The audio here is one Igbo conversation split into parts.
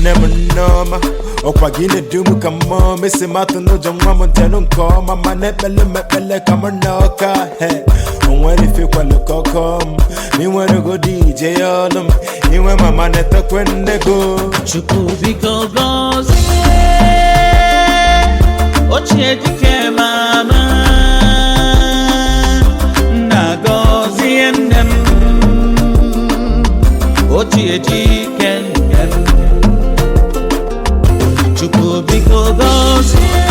Nne m nneọma, ọkwa gị na-edu m ka mmụọ mesi matụ n'ụjọ. Nwa m ntenụ nke ọma, ma na-ekpele m ekpele ka m na ọka he onwere ifekwalụ kọkọ m ma inwere godi ije ya ọlụ m inwe mama na-etekwe nne go. Chukwu biko gọzie ochie dike mama, nna gọzie nne m, ochie dike nne m. Chukwu biko gọzie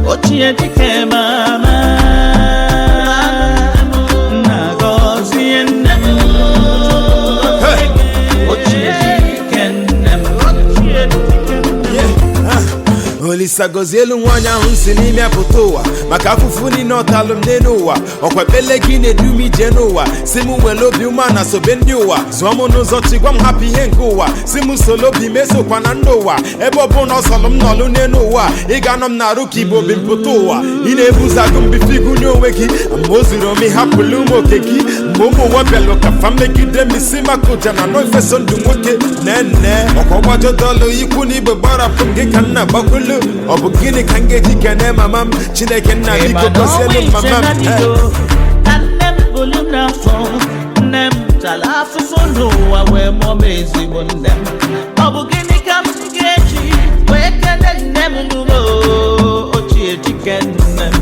ochie dike mama, nna gọzie nne m, ochie dike nne m. Olisa gọzie elu nwaanyị ahụ si n'ime pụta ụwa maka afụfụ niile ọ talụ m n'elu ụwa. Ọkwa ekpele gị na-edu m ije n'ụwa, si m were obi ume na sobe ndị ụwa, zụọ m n'ụzọ chi, gwa m hapụ ihe nke ụwa, si m solo obi m esokwa na ndị ụwa. Ebe ọ bụ na ọ sọlụ m nọlụ n'elu ụwa, ị ga-anọ m na-arụ ka igbo bi mpụta ụwa. Ị na-ebuzo agụ mbife igunye onwe gị mgbe o zuru ome, hapụlụ ụmụ oke gị mgbe ụmụ ụwa bịalụ ka fa megide m isi maka ụja na nọ ifeso ndụ nwoke nene ọkwa gbajọdọlụ ikwu na igbe gbarapụ m gị ka nna gbakwulu. Ọ bụ gịnị ka m ga-eji kene mama m? Chineke nna, biko gọzielu m mama m. Na nne m bụrụ m n'afọ, nne m tara afụfụ n'ụwa wee mụọ m ezigbo nne m. Ọ bụ gịnị ka m ga-eji wee kele nne m n'ụlọ ochie dike nne m?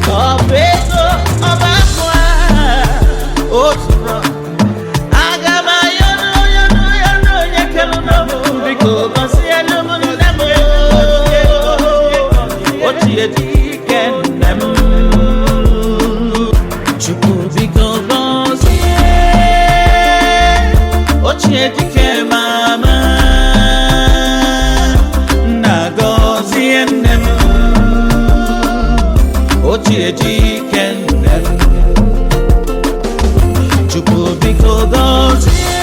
Ọ bụ ego, ọ bụ akụ agha otu rọ aga m ayọrọ yọrọ yọrọ onye kere n'ọbụ, biko gọzielu m nne m, ochie dike nne m. Chukwu biko gọzie ochie dike mama, nna gọzie nne m, ochie dike nne m. Chukwu biko gọzie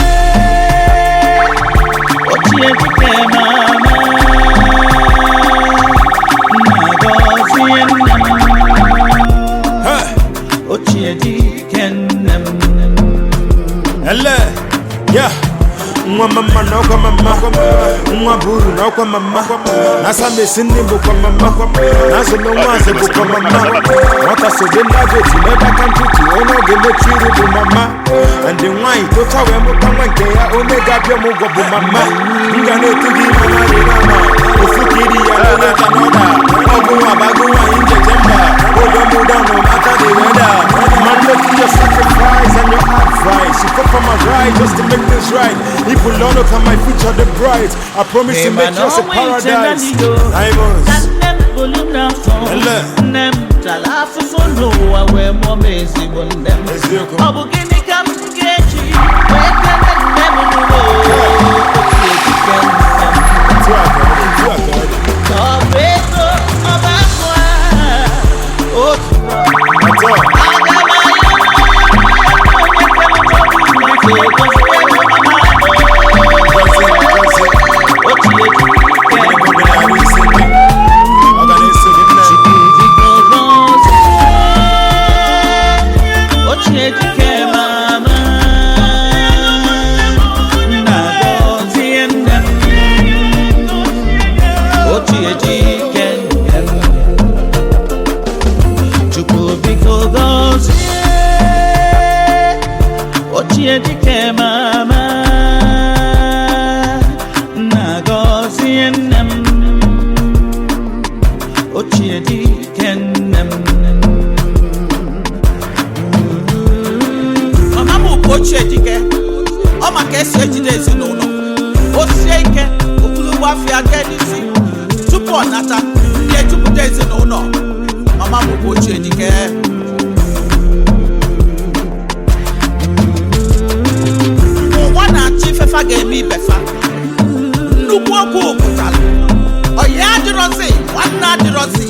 ochie dike mama, nna gọzie nne m, Hey! ochie dike nne m. Ele, yeah. Nwa mama na ọkwa mama, nwa bụ uru na ọkwa mama, na asamesi nne bụkwa mama, na azụme nwaazị bụkwa mama. Nwata sobe ndị ajọ otu n'ebe aka ntụtụ, onye ọ ga-emechi iru bụ mama. Ndị nwaanyị tocha wee mụta nwa nke ya, onye ga-abịa m ụgwọ bụ mama. M ga na-etu gị mama dị mama, ofu ka iri ya n'onye ta n'ọda. Ọ bụ nwa bago nwaanyị njeje mba, odo m down no matter the weather. Man, look at your sacrifice and your advice. You come from my right just to make things right. If we learn can my future the bright, I promise to make yours a paradise. Na Diamonds. nne m bụrụ m n'afọ, Ele. nne m tara afụfụ n'ụwa wee mụọ m ezigbo nne m. Eziokwu. Ọ bụ gịnị ka m ga-eji wee kele nne m n'ụlọ ochie dike nne m? Two aka, two aka. Ọ bụ ego, ọ bụ akụ agha otu rọ Atọ. aga m ayọ onye kere n'ọbụ, biko gọzielu m mama m, Gọzie, gọzie. ochie dike Onye bụ na-arụ isi gị. Ọ ga na-eso gị nne. Biko gọzie ochie dike mama, nna gọzie nne m, ochie dike nne m. Chukwu biko gọzie ochie dike mama, nna gọzie nne m, ochie dike nne m. Mama m bụ ochie dike, ọ ma ka esi ejide ezinụlọ o sie ike okpulugbo afọ jee n'isi tupu ọ nata ndị ejupụta ezinụlọ. Mama m bụ ochie dike. Ụwa na-achọ ifefa ga-eme ibefa nnukwu okwu pụtara ọya adịrọzi, nwanne adịrọzi.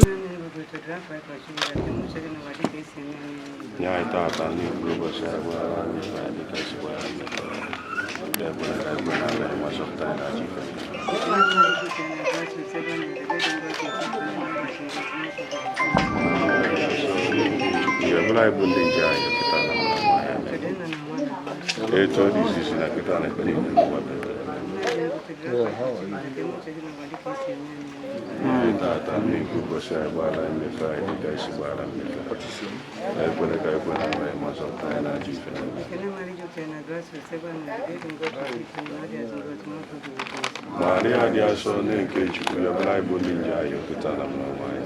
Nye anyị tata n'ikpuru ụbọchị anyị gbaghara anyị ife anyị dịka esi gbaghara ndị mmadụ. Ekwela ka anyị kwe n'ala anyị ma zọpụta anyị n'ajọ ife. Chukwu, ebere anyị bụ ndị nje anyị kịta na mara mma ya. Etu ọ dị izizi na kịta na ekpe niile n'ụwa bụ ebere. Nye anyị tata n'ikwu ụbọchị anyị gbaghara anyị mmefe anyị dịka isi gbaghara mmefe anyị. Ekwela ka anyị kwe na nwa anyị ma zọpụta anyị n'ajọ ife niile. Maria dị asọ nne nke Chukwu yọbara anyị bụ ndị nje anyị kịta na mma nwa anyị.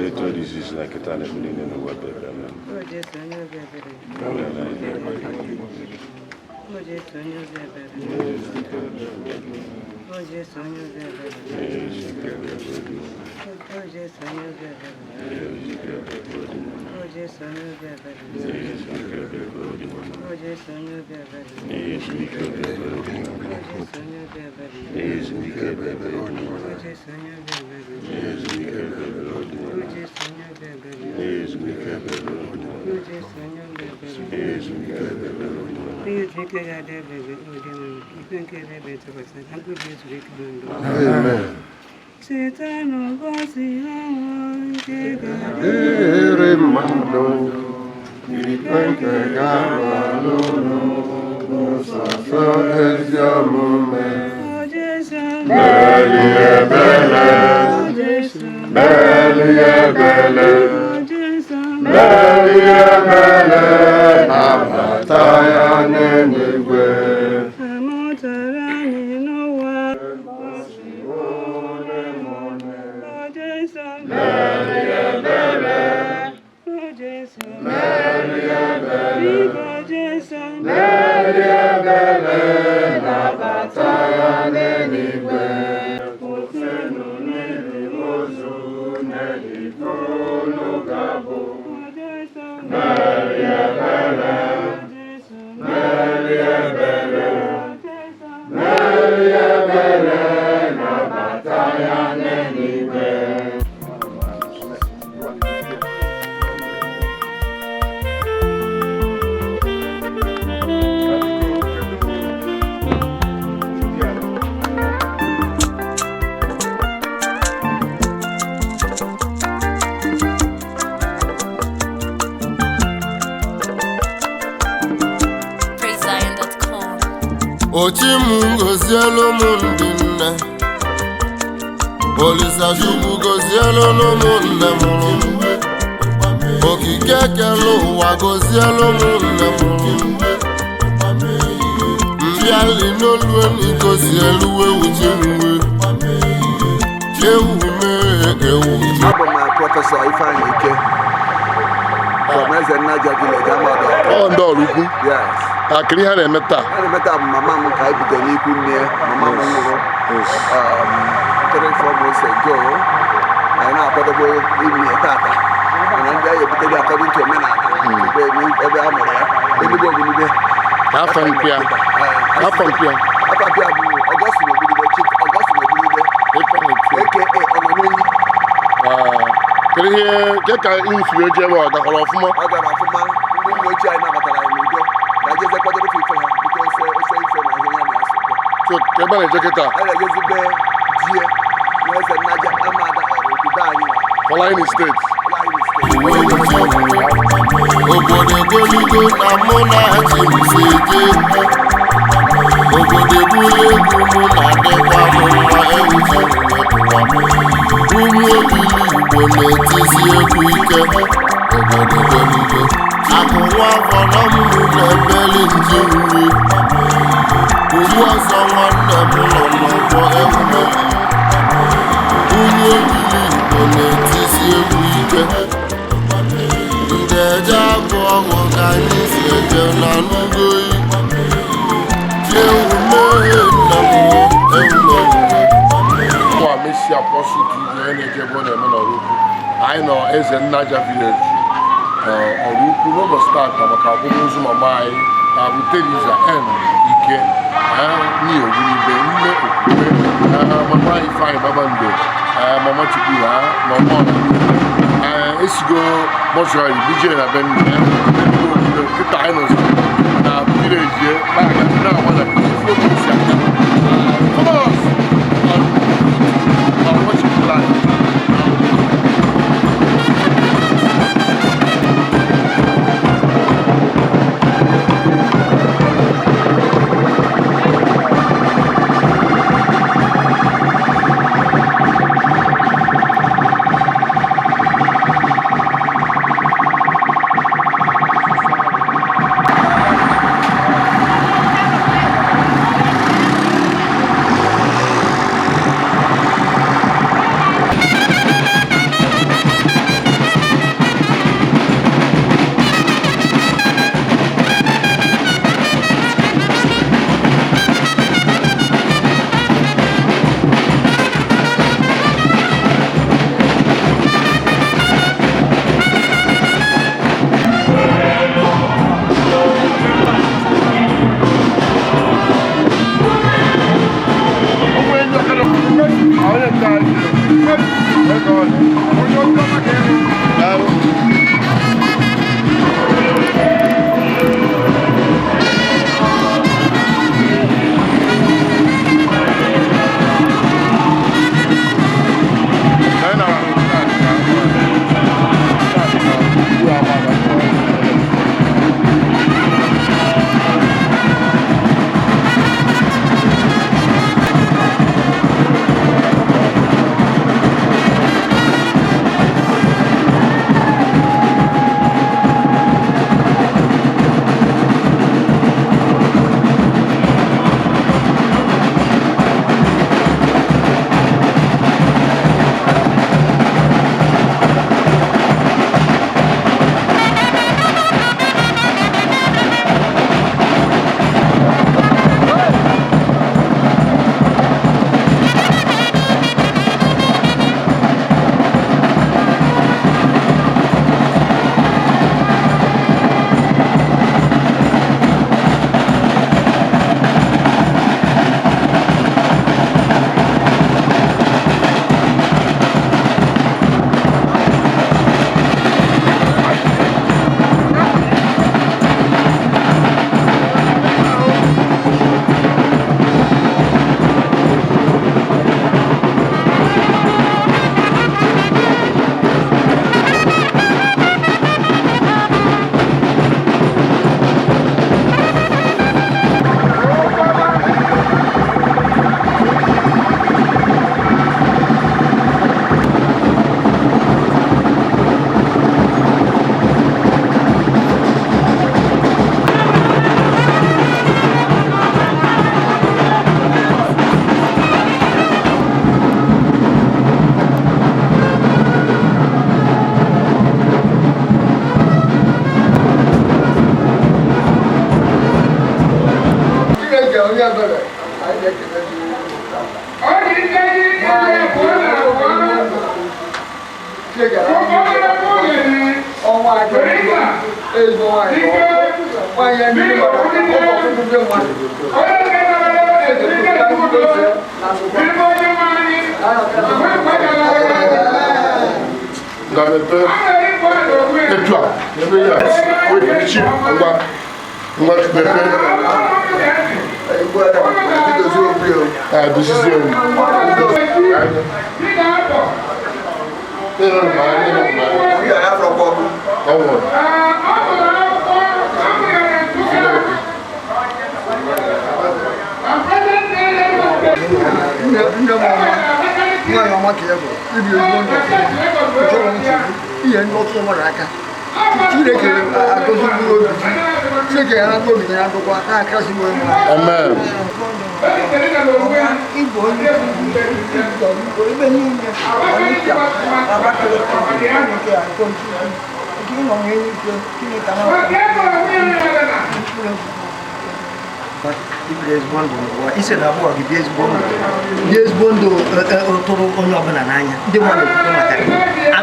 Etu ọ dị izizi na kịta na ekpe niile n'ụwa bụ ebere. Amen. Ihe ike ga-adị ebebe ụdị nwere ife nke ebebe tụkwasị na mkpebi ezuru ike na ndụ. Site n'ụbọchị ọnwụ nke ga-adị Dịrị mmadụ ikpe nke gara n'ụlọ n'ụsọsọ ezi omume. O Jesu, Meli ebele, O Jesu, meli ebele, O Jesu, meli ebele, nabata ya n'eluigwe. amụtara anyị n'ụwa. O Jesu, Meli ebele, O Jesu, meli ebele, biko Jesu, meli ebele, nabata ya n'eluigwe. Kwụsịnụ n'ili ozu n'eluigwe unu ga-abụ. O Jesu, Meli ebele, O Jesu, meli ebele, O Jesu, meli ebele, nabata ya n'eluigwe. PraiseZion.com. Ochi m gozielu m ndị nne, Olisa Chukwu gozielu m nne mụrụ m, Okike kere ụwa gozielu m nne mụrụ m, Mbịali n'olu eni gozielu ewu ji mwe, ewu mee ewu ji. Abụ m Prọfesọ Ifeanyị Ike from Eze Nnaja Village, Amado. Ọ ndị ọrụ ukwu. Yes. Akịrị ha na-eme taa. A na-emeta bụ mama m ka anyị bido n'ikwu nne ya. Mama m nwụrụ 3-4 months ago. Anyị na-akwadobe imi ya tata. Mana ndị anyị ebutere according to omenala ebe a mụrụ ya. Enugwu Ogbunigwe. Afọ mpịa. Afọ mpịa. Afọ mpịa bụ Augustine Ogbunigwe, Chief Augustine Ogbunigwe, Ifeanyị Ike. aka Ọnọnenyi. Kedu ihe ke ka unu si wee jee ebe ọ gakwara ọfụma? Ọ gara ọfụma. Ndị nna ochie anyị nabatara anyị n'udo ka anyị jezie kwadoro ife ha bute ose ose ife na ihe ya na ya so. So ka ebe a na-eje kịta. Anyị na-ejezi be die na Eze Nnaja Amada ọrụ obodo anyị nwa. Fọlaịnị steeti. Flying State. Obodo egoligo na mụ na chi m si eje. Obodo ebula egwu mụ na-adịkwa m mma ewu ji m ụwa m. Ụmụ obili Igbo na-etisi egwu ike. Obodo egoligo. Akụ nwa afọ na mmụ na-ebeli nji nri. Ugbu ọzọ nwanne m nọ n'ọgbọ emume. Ụmụ obili Igbo na-etisi egwu ike. Ndị eje abụ ọṅụ ka anyị si eje na n'ugoyi. Ewu mee nna m ewu ewu. Mụ Messi Apostle TV onye na-eje ebe ọ na-eme n'ọrụ ukwu. Anyị nọ Eze Nnaja Village ọrụ ukwu n'ụbọchị tata maka akwamozu mama anyị na bụ Teresa N. Ike n'ihi Ogbunigwe, nne okwukwe, mama Ifeanyị Babando, mama Chukwu ha na ọmọ esigo mọchụarị buje na be nne ya kịta anyị nọzi na village na-aga na-agbada ife otu si aga. Follow us on watching live. Onye ebere, anyị na-ekele gị. Ọnwa aka ezigbo nwaanyị, nwaanyị ya ndị mmadụ, ọtụtụ ndị mmadụ. Nga mepe etu a ebe ya wee chi ngwa ngwa mepe. Ah, dozizie obi. Ọ nwụrụ. Nne m ọma, nwaanyị ọma ka ya bụ, ibi ezigbo ndụ, chọrọ nsogbu, ihe ndị ọtụtụ mmadụ aka. Chineke agọzi mkpụrụ obi gị. Chineke ya na obi ya ndụkwa na-akasị m onye. Amen. Ịbụ onye ebe niile, Ọnịcha, Abakaliki, nke Akọnchukwu, nke ịnọ n'eluigwe, Chineke mkpụrụ Ibiri ezigbo ndụ n'ụwa ise na abụọ gị bie ezigbo ndụ, bie ezigbo ndụ tụrụ onye ọbụla n'anya. Ndị mmadụ ekwukwe maka gị.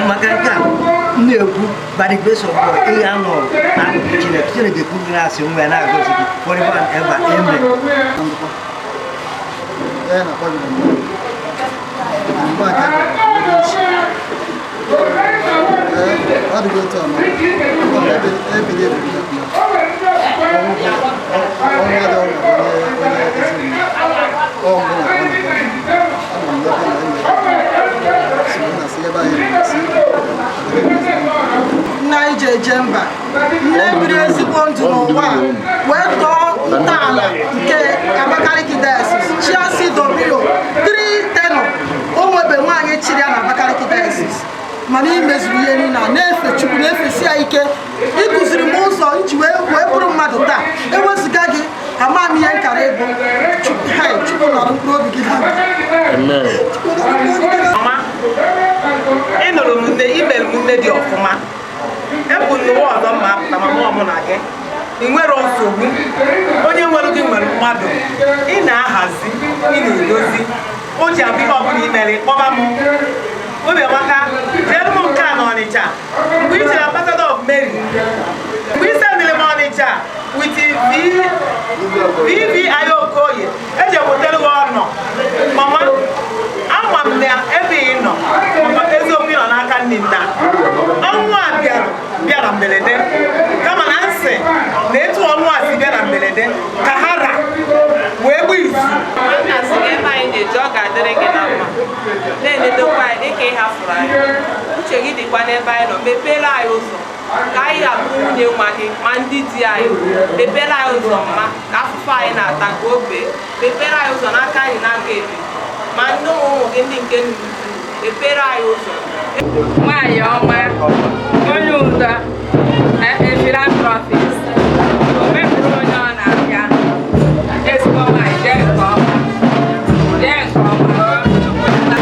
Maka nke a m na-ekwu, by the grace of God, ị ga-anọ n'akụkụ Chineke. Chineke kwuru na-asị nwa ya na-agọzi gị forever and ever, amen. Ya na-akpọ gị na mgbe mgbe aka ọ dịgo otu a, ma ebili ebili na ọnwa dị ọnwa onye onye ezinụlọ ọ mbụ na ọ na ama m n'ebe na enyi si m na si ebe anyị na-esi. Nna anyị ji eje mba, nne biri ezigbo ndụ n'ụwa a, wee tọọ ntọala nke Abakaliki Diocese, Chiasi Dobio 3 tenor o nwebe nwaanyị chịrị ya na Abakaliki Diocese, mana imezuru ihe niile a na-efe Chukwu, na-efesi ya ike. Ịkụziri m ụzọ nji wee bụrụ mmadụ taa. Ewezụga gị, ama m ihe nkara ịbụ. Chukwu, hai, Chukwu nọrọ mkpụrụ obi gị na Amen. Chukwu nọrọ mkpụrụ obi gị na Mama, ị nụrụ m nne, imere m nne dị ọfụma. Ebu n'ụwa ọzọ mma apụta ma mụọ mụ na gị. Ị nwere nsogbu. Onye nwere gị nwere mmadụ. Ị na-ahazi, ị na-edozi. O ji abụ ihe ọbụla i mere, kpọba m. Obiamaka, jere m nke a n'Ọnịcha. Mgbe ị chere Ambassador of Mary, mgbe ị sendịrị m Ọnịcha with VVI Okoye, eji ewetara gị ọnọ. Mama, ama m na ebe ị nọ, mama, eziokwu ị nọ n'aka nne nna. Ọnwụ a bịara na mberede, kama na nsị na etu ọnwụ a si bịa na mberede ka ha ra wee gbu izu. A sị gị ebe anyị na-eje, ọ ga-adịrị gị na mma. Na-enedokwa anyị dịka ị hafụrụ anyị. Uche gị dịkwa n'ebe anyị nọ. Mepeere anyị ụzọ ka anyị ga-abụ nwunye nwa gị ma ndị di anyị. Mepeere anyị ụzọ mma ka afụfụ anyị na-ata ka o bee. Mepeere anyị ụzọ n'aka anyị n'aka ekpe, ma ndị ụmụ gị ndị nke nnukwu, mepeere anyị ụzọ. Nwaanyị ọma, onye udo, philanthropist, o mepụrụ onye ọ na-abịa, ezigbo nwaanyị, jee nke ọma, jee nke ọma, Chukwu nna.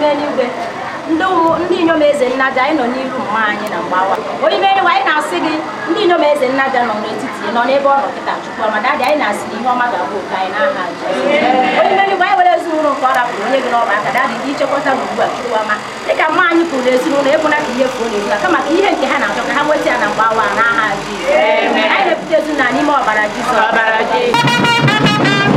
Onye ime eluigwe, ndị ụmụ ndị inyom Eze Nnaja, anyị nọ n'iru mma anyị na mgbawa. Onye ime eluigwe, anyị na-asị gị, ndị inyom Eze Nnaja nọ n'etiti, nọ n'ebe ọ nọ kịta. Chukwu ọma, Daddy, anyị na-asị na ihe ọma ga-abụ oke anyị n'aha Jizọs. Onye ime eluigwe, anyị were ezinụlọ nke ọ rapụrụ onye gị n'ọba aka. Daddy, gị chekwata m ugbu a. Chukwu ọma, dịka mma anyị kwuru n'ezinụlọ, ekwena ka ihe fuo n'ezinụlọ, kama ka ihe nke ha na-achọ ka ha nweta ya na mgbawa n'aha Jizọs. Anyị na-ebute ezinụlọ n'ime ọbara Jizọs. Ọbara Jizọs.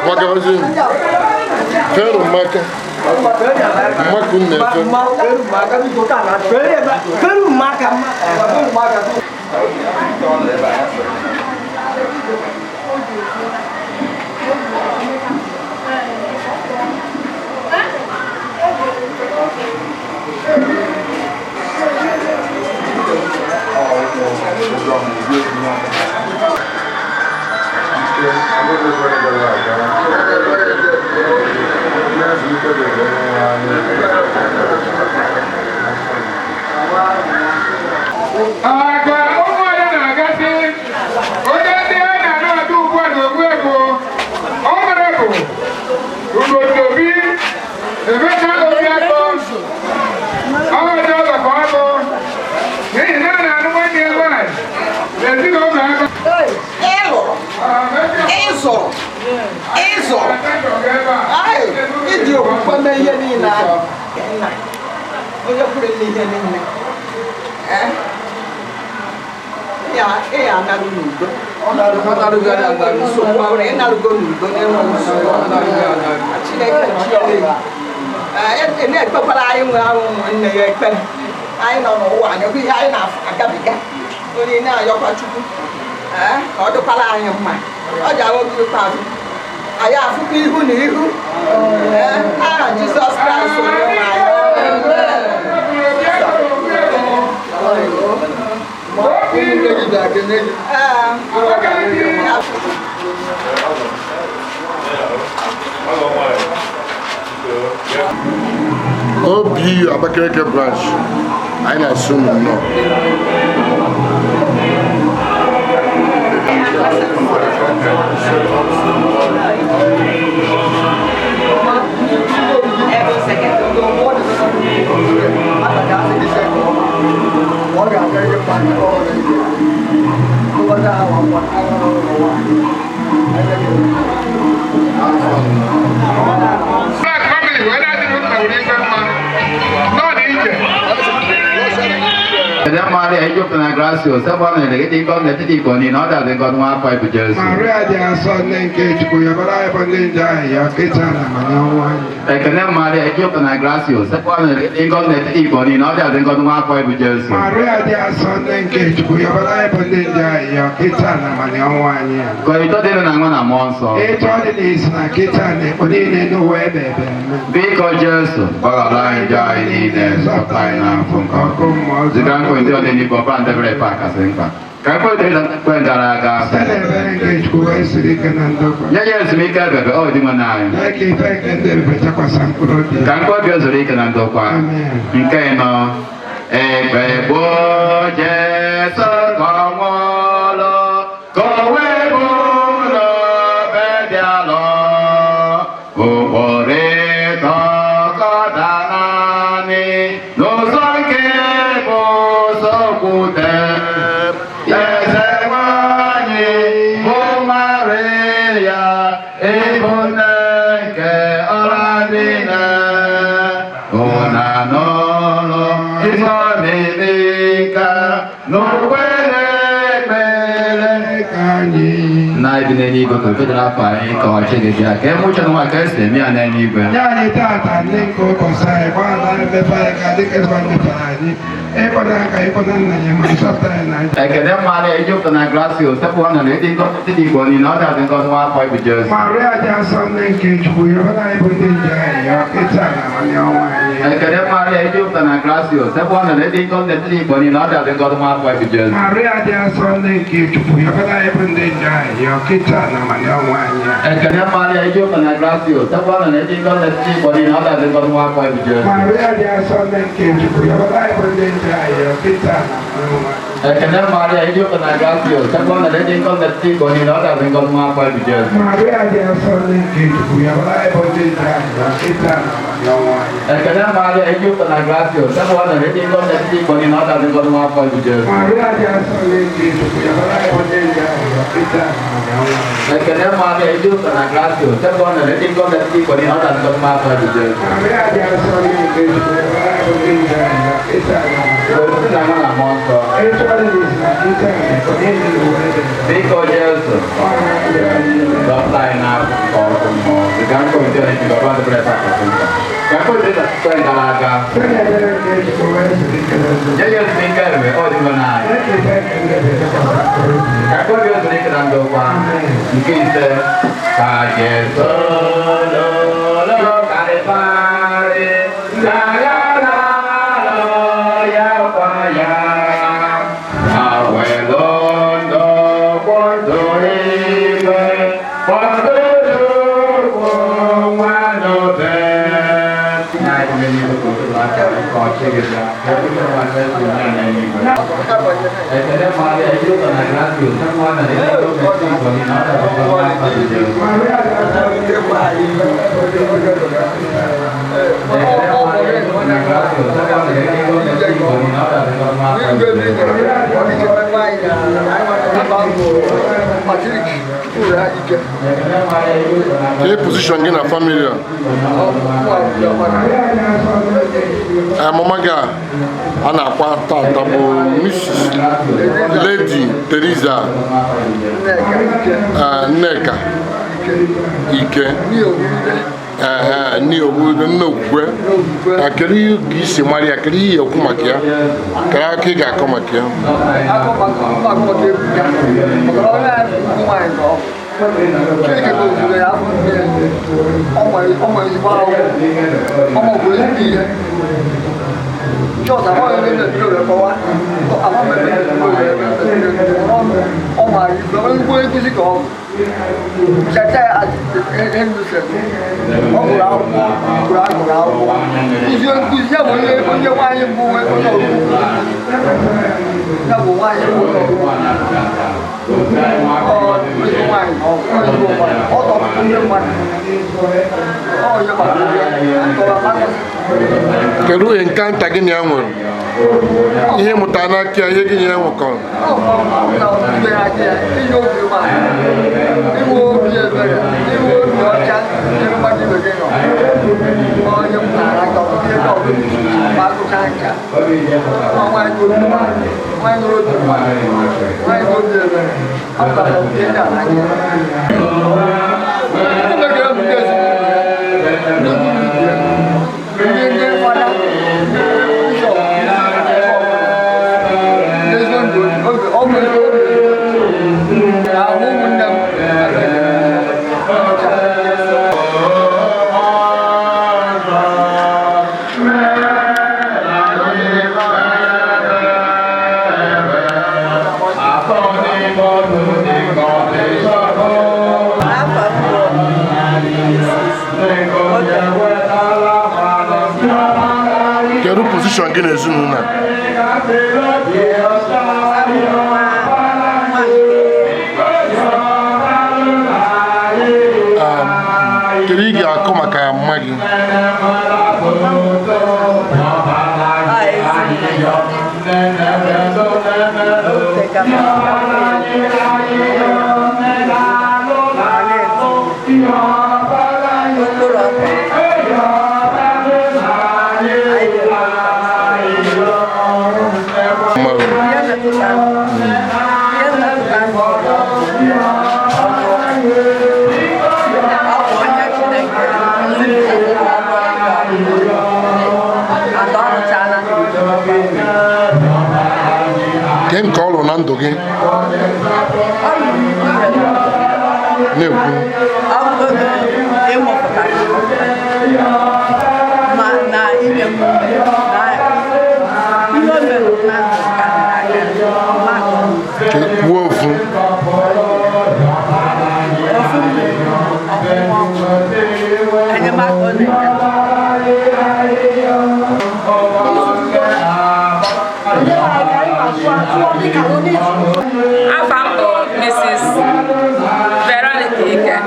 Nwagabazie feru mmaka mmaku na-efe. Feru mmaka. Aga ụmụada na-agasị onye ndị a na-anabata ugbu a n'ogbu ego Honorable Ugotobi Emeka Obiakọ ọjọọ ọgbakọ ọkụ n'ihi na a na-anụ nwanne ya nwaanyị n'ezinụlọ aka. Ịlụrụ, ịzụrụ, ịzụrụ, iji okwukwe mee ihe niile ahụ. Nna, onye kwuru n'ihe niile. Ị ya analụ n'udo. Nsogbu ọbụla, ị narugo n'udo na-enweghị nsogbu. Chineke nọnyere gị. Ee, na-ekpekwara anyị nwe ahụ ụmụnne ya ekpere. Anyị nọ n'ụwa, anyị hụ ihe anyị na-agabiga. Onye na-ayọkwa Chukwu, ee, ka ọ dịkwara anyị mma. Ọ ji ahụ oge ikpeazụ. Anyị afụkwa ihu na ihu. Ee, aha Jizọs Kraịst onye nwe anyị. OBU Abakaliki branch, anyị na-asụ unu nnọọ. Black family wee na-adịrị ụlọ were ife mma nọ dị iche. Ede Maria, ijupụtara na grasia, osebụ ọ nọnyere gị dị ngọzi n'etiti igbo niile, ọ dị ngọzi nwa afọ ibu Jesu. Maria dị asọ, nne nke Chukwu, yọbara anyị bụ ndị njọ anyị ya kịta na mana ọnwụ anyị. Ekene Maria, ijupụtara na grasia, osebụ ọ nọnyere gị dị ngọzi n'etiti igbo niile, ọ dị ngọzi nwa afọ ibu Jesu. Maria dị asọ, nne nke Chukwu, yọbara anyị bụ ndị njọ anyị ya kịta na mana ọnwụ anyị. Ka ito dịrị na nwa na mmụọ nsọ. Etu ọ dị n'isi na kịta na ekpo niile n'ụwa ebe ebe. Biko Jesu, gbaghara anyị njọ anyị niile, zọpụta anyị n'afọ nke ọkụ. Ziga nkwe ndị ọdịnihu ọba ndebere ife akasị mkpa. Ka ekwe dịrị na mkpe gara aga. Site n'ebere nke Chukwu wee siri ike na ndokwa. Nye ya ezumike ebebe, o dị nwe anyị. Mee ka ife nke ndị ebube chakwasa mkpụrụ obi. Ka mkpebi o zuru ike na ndokwa. Nke ịnọ, ekpe gboo Jesu ka ọ nwụọlụ, ka o wee bụrụ obe dị alọ. Okporo ịtọ kọda naanị n'ụzọ nke bụ ụzọ okwute. Eze nwanyị bụ Maria, ịbụ nne nke ọra niile. Ụna n'ụlọ ịsọ mmiri ka Anyị bi n'eluigwe ka oke dị n'afọ anyị ka ọchị gị bịa ka eme uche n'ụwa ka esi eme ya n'eluigwe. Nye anyị tata ndị nke ụbọchị anyị, gbaghara anyị mmepe anyị ka dịka esi mmepe anyị, ịkpọta aka ịkpọta nna ya ma nzọpụta anyị na njọ. Ekele Maria, ijupụta na grasia, osepụ ọnụ na ịdị ngọzi dị Igbo niile, ọ dị ngọzi nwa afọ ibu Jesu. Maria dị asọ nne nke Chukwu, yọbara anyị bụ ndị nje anyị, ya kịta na amanye ọnwa anyị. Ekele Maria, ijupụta na grasia, osepụ ọnụ na ịdị ngọzi dị Igbo niile, ọ dị ngọzi nwa afọ ibu Jesu. Maria dị asọ nne nke Chukwu, yọbara anyị bụ ndị nje anyị, ya kịta na amanye ọnwa anyị. Ekele Maria, ijupụta na grasia, osepụ ọnụ na ịdị ngọzi dị Igbo niile, ọ dị ngọzi nwa afọ ibu Jesu. Maria dị asọ nne nke Chukwu, yọbara anyị bụ ndị nje anyị, ya kịta na amanye ọnwa anyị. Ekele Maria, ijupụta na grasia, osepụ ọnụ na ịdị ngọzi dị Igbo niile, ọ dị ngọzi nwa afọ ibu Jesu. Maria dị asọ nne nke Chukwu, yọbara anyị bụ ndị nje anyị, ya kịta na amanye ọnwa anyị. Ekele Maria, ijupụta na grasia, osepụ ọnụ na ịdị ngọzi dị Igbo niile, ọ dị ngọzi nwa afọ ibu Jesu. Maria dị asọ nne nke Chukwu, yọbara anyị bụ ndị nje anyị, ya kịta na amanye ọnwa anyị. Ekele Maria, ijupụta na grasia, osepụ ọnụ na ịdị ngọzi dị Igbo niile, ọ dị ngọzi nwa afọ ibu Jesu. Maria dị asọ nne nke Chukwu, yọbara anyị bụ ndị nje anyị, ya kịta na amanye ọnwa anyị. Nna na mmụọ nsọ. Biko Jesu, dọpụta anyị n'akụkụ ọkụ mmụọ, dịka nkụ ndị onye ji gọba ndị bụrụ akụkụ nta. Ka nkụ ndị na gara aga, nye ya ezumike ebe ọ dịgo n'anyị. Ka nkụ ndị ezumike na ndokwa nke ise, ka Jesu lụrụ karịbarị na ya na-alụ ya kwa ya. Kee position gị na family a? Ee, mama gị a na-akwa tata bụ Mrs. Lady Teresa Nneka Ike. Nne ogbugbe, nne okwukwe. Na kedu ihe ka i si mara ya, kedu ihe ekwu maka ya, kedu aka ị ga-akọ maka ya? Chineke goziri ya afọ nne ya. Ọ nwere ezigbo akwụkwọ, ọ makwuru ezigbo ihe. Chọọchị amaghị ebe na-ebido wee kọwa, amaghị ebe na-ebido wee ọ maara ibe ezigbo onye nkụzi ka ọ bụ. Cheta ya headmistress, ọ gụrụ akwụkwọ, gụrụ agụrụ akwụkwọ. Kụzie nkụzi ya bụ onye onye nwaanyị mbụ onye ọrụ ya bụ nwaanyị mbụ onye ọrụ. Kedu enkanta gị na ya nwere? Ihe mụtara n'aka ya, ihe gị na ya nwekọrọ? Kedu position gị n'ezinụlọ a? Kedu ị ga-akọ maka mma gị? Mma gị. Ọfụma ka ọ na-eme. Afa m bụ Mrs. Veronica Ike.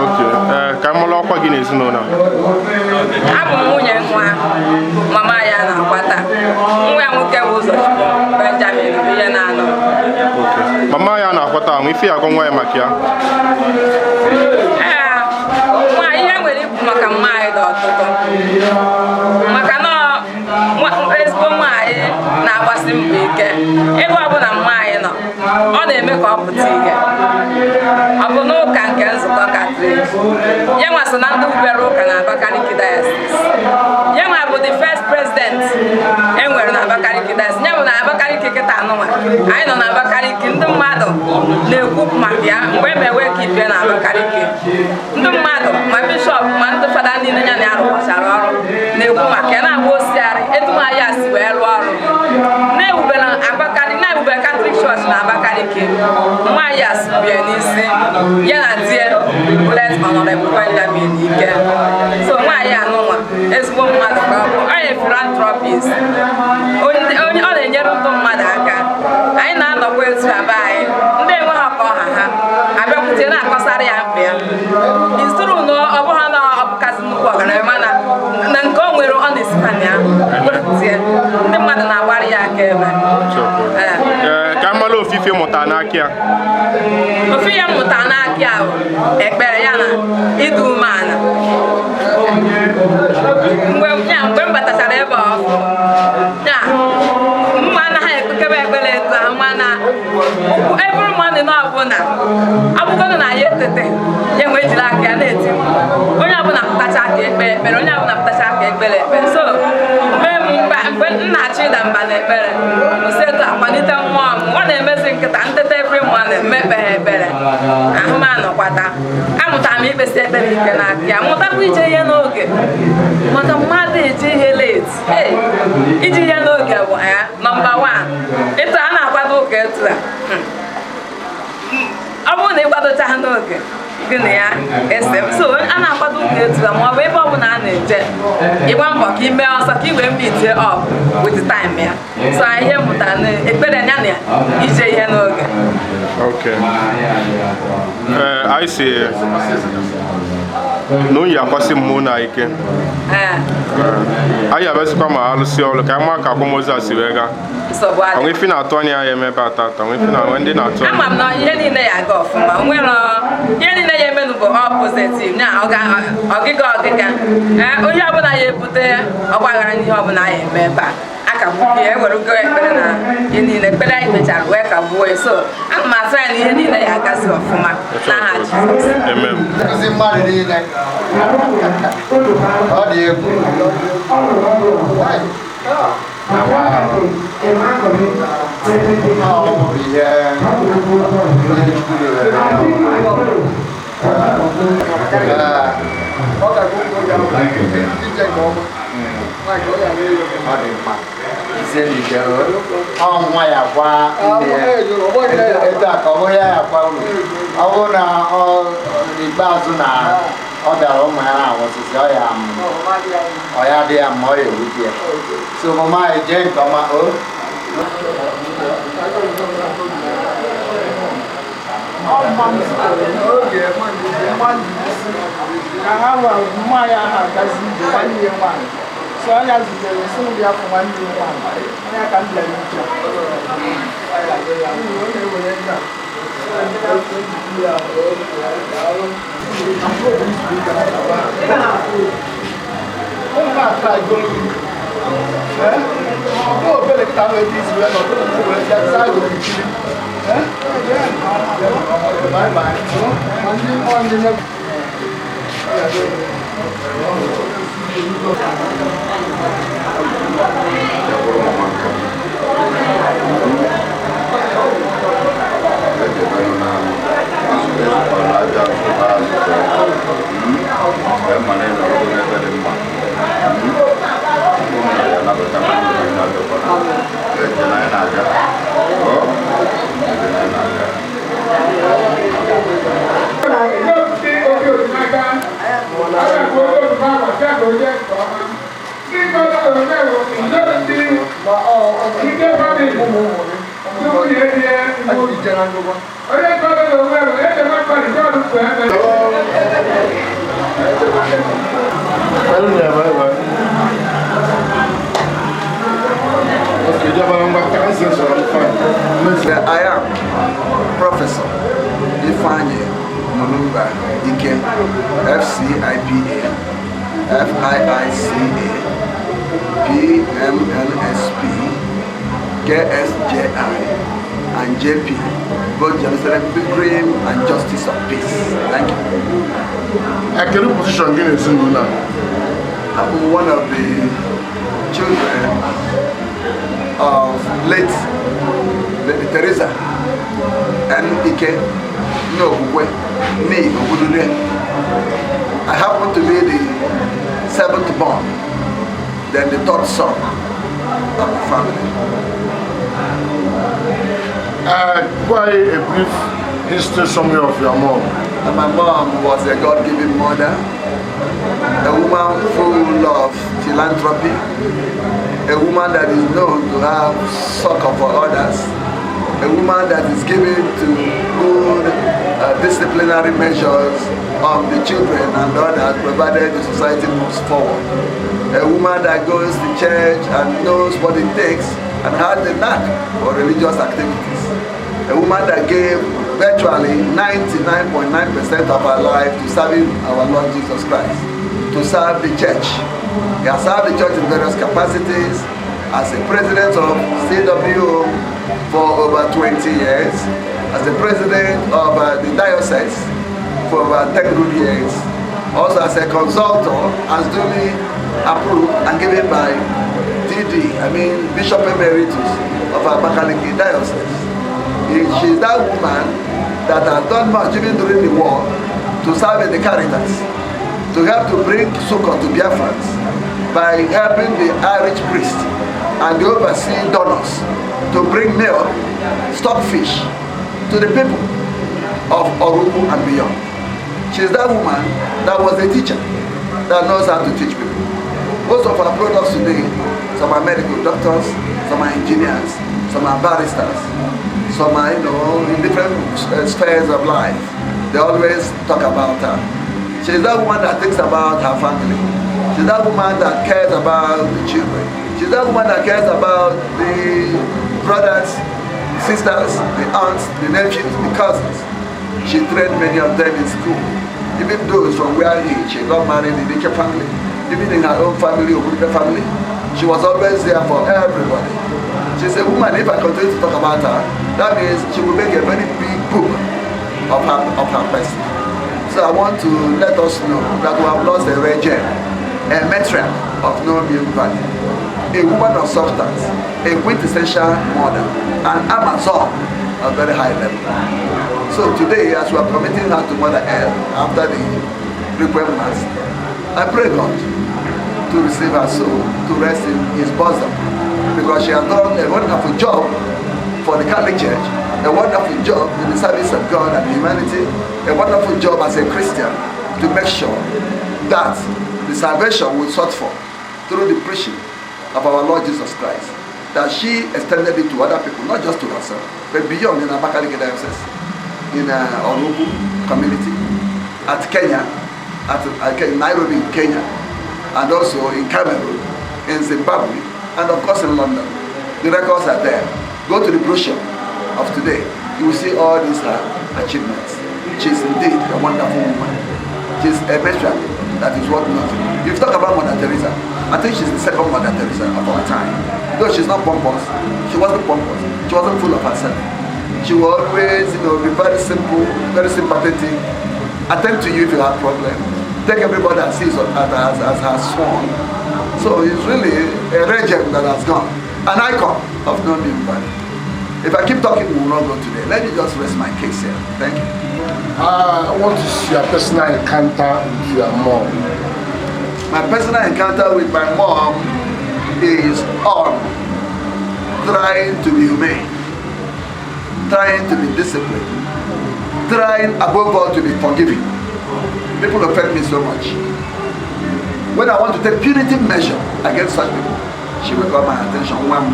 Okay. Ka m mụrụ ọkwa gị n'ezinụlọ a. Abụ m nwunye nwa mama ya na-akwata. Nwa ya nwoke bụ Ụzọchukwu Benjamin bụ ihe na-anọ. Okay. Mama ya na-akwata ahụ ife ya agwa nwa ya maka ya. Ee, nwa ihe nwere ikwu maka mma anyị dị ọtụtụ. Maka na ezigbo nwaanyị na-agbasi mbọ ike. Ebe ọbụla mma anyị nọ, ọ na-eme ka ọ pụta ihe. Ọ bụ n'ụka nke nzukọ Katọlik. Ya nwa so na ndị wubere ụka na Abakaliki Diocese. Ya nwa bụ the first president e nwere na Abakaliki Diocese. Ya bụ na Abakaliki kịta anụnwa. Anyị nọ na Abakaliki, ndị mmadụ na-ekwu maka ya mgbe e mewe ka ibie na Abakaliki. Ndị mmadụ ma bishọp ma ndị fada niile ya na ya rụkọchara ọrụ na-ekwu maka ya na-agba osiarị etu nwaanyị a si wee rụọ ọrụ. Na-ewubere Abakaliki, na-ewubere Catholic Church na Abakaliki. Nwaanyị a sibie n'isi ya na di ya bụ Late Honorable Benjamin Ike. So nwaanyị anụnwa ezigbo mmadụ ka ọ bụ onye philanthropist. Onye ọ na-enyere ndụ mmadụ aka. Anyị na-anọkwa etu a be anyị ndị enweghị ọka ọha ha abịakwute na-akọsara ya mkpa ya. Isuru na ọ bụghị na ọ bụkasị nnukwu ọgaranya mana na nke o nwere ọ na-esikwa na ya wepụta ya. Ndị mmadụ na-agbara ya aka ebe. Ee, ka m mara ofufe mụtara n'aka ya. Ofu ihe m mụtara n'aka ya bụ ekpere ya na ịdị umeala. Mgbe m batachara ebe ọfụ, ya mma anaghị ekpekebe ekpere etu ahụ mana every morning ọbụla abụgodu na ya etete ya nwee jiri aka ya na-eti mkpu. Onye ọbụla pụtacha aka ekpe ekpere, onye ọbụla pụtacha aka ekpere ekpere. So mgbe m na-achọ ịda mba n'ekpere, kwụsị etu a kwalite mmụọ m. Ọ na-emezi nkịta ntete every morning mmekpe ha ekpere, ahụ m anọkwata. Amụtara m ikpesi ekpere ike n'aka ya, mụtakwa ije ihe n'oge maka mmadụ eje ihe late. Ee, iji ihe n'oge bụ ya nọmba 1. Etu a na-akwado ụka etu a, ọ bụrụ na ị kwadocha ha n'oge gị na ya ese. So a na-akwado ụka etu a ma ọ bụ ebe ọbụla a na-eje, ịgba mbọ ka ime ọsọ ka ị wee meet up with time ya. So ihe mụtara na ekpere ya na ije ihe n'oge. Okay. Ee, anyị si na oyi akwasị mmụọ na ike. Ee, Anyị abịazikwa ma alụsị ọrụ ka anyị maa ka akwamozu a si wee gaa. nsogbu adịghị. Onwe ife na-atụ anya ya eme ebe a tata, onwe ife na onwe ndị na-atụ anya. Ama m na ihe niile ya aga ọfụma. Nwere ihe niile ya emenụ bụ all positive na ọgịga ọgịga. Ee, onye ọbụla ya ebute ọgbaghara n'ihe ọbụla ya eme ebe a akagbuo ya, ewerego ekpere na ihe niile ekpere anyị kpechara wee kagbuo ya. So ana m atụ anya na ihe niile ya agazi ọfụma n'aha Jizọs. Amen. Nkụzi mmadụ niile ọ dị egwu. Ọ bụ ihe Chukwu debere. Ọ dị mma. Ise n'ike ọ nwa ya kwa nne ya. Etu a ka ọ bụghị ya ya kwa unu. Ọ bụrụ na ọ n'ikpeazụ na ọ bịara ụmụ ya na-anwụsịsị ọ ya ọ ya dị ya mma ọ ya ewute ya. So mama anyị jee nke ọma o. Ka ha nwere mmanya ahụ agazi ije nwanne ya nwaanyị so ọnya zutere si m bịa fụ nwanne ya nwaanyị onye ka m bịara ije. Ọ na-ewere ndị a. I am Professor Ifeanyi Mulumba Ike, FCIPA, FIICA, PMNSP, KSJI, and JP, both Jerusalem Pilgrim and Justice of Peace. Thank you. Kedu position gị n'ezinụlọ a? I'm one of the children of late Lady Teresa N. Ike Nnokwukwe Nee Ogudude. I happen to be the seventh born, then the third son of the family. Why a brief history summary of your mom? And my mom was a God-given mother, a woman full of philanthropy, a woman that is known to have succor for others, a woman that is given to good disciplinary measures of the children and others, provided the society moves forward. A woman that goes to church and knows what it takes and has the knack for religious activities. A woman that gave virtually 99.9% of her life to serving our Lord Jesus Christ, to serve the church. He has served the church in various capacities as a president of CWO for over 20 years, as the president of the diocese for over 10 good years, also as a consultant, as duly approved and given by DD, I mean Bishop Emeritus of Abakaliki Diocese. She's that woman that has done much even during the war to serve in the Caritas, to help to bring succor to Biafrans by helping the Irish priest and the overseas donors to bring milk, stockfish to the people of Oruku and beyond. She's that woman that was a teacher that knows how to teach people. Most of our products today, some are medical doctors, some are engineers, some are barristers, some are, you know, in different spheres of life. They always talk about her. She's that woman that thinks about her family. She's that woman that cares about the children. She's that woman that cares about the brothers, sisters, the aunts, the nephews, the cousins. She trained many of them in school. Even those from where she got married in the Ike family, even in her own family, Ogudude family, she was always there for everybody. She's a woman, if I continue to talk about her, that means she will make a very big book of her person. So I want to let us know that we have lost a rare gem, a matriarch of no mean value, a woman of substance, a quintessential mother, an Amazon of very high level. So today, as we are committing her to Mother Earth after the Requiem Mass, I pray God to receive her soul, to rest in his bosom, because she has done a wonderful job for the Catholic Church, a wonderful job in the service of God and humanity, a wonderful job as a Christian to make sure that the salvation we sought for through the preaching of our Lord Jesus Christ, that she extended it to other people, not just to herself, but beyond in Abakaliki Diocese, in Oruku community, at Kenya, at Nairobi in Kenya, and also in Cameroon, in Zimbabwe, and of course in London. The records are there. Go to the brochure of today. You will see all these her achievements. She's indeed a wonderful woman. She's a matriarch that is worth noting. If you talk about Mother Teresa, I think she's the second Mother Teresa of our time. Though she's not pompous, she wasn't pompous. She wasn't full of herself. She will always, you know, be very simple, very sympathetic, attend to you if you have problems, take everybody as his, as her swan. So it's really a regime that has gone, an icon of no mean value. If I keep talking, we will not go today. Let me just rest my case here. Thank you. What is your personal encounter with your mom? My personal encounter with my mom is on trying to be humane, trying to be disciplined, trying above all to be forgiving. People offend me so much. When I want to take punitive measure against such people, She will call my attention. Nwa m,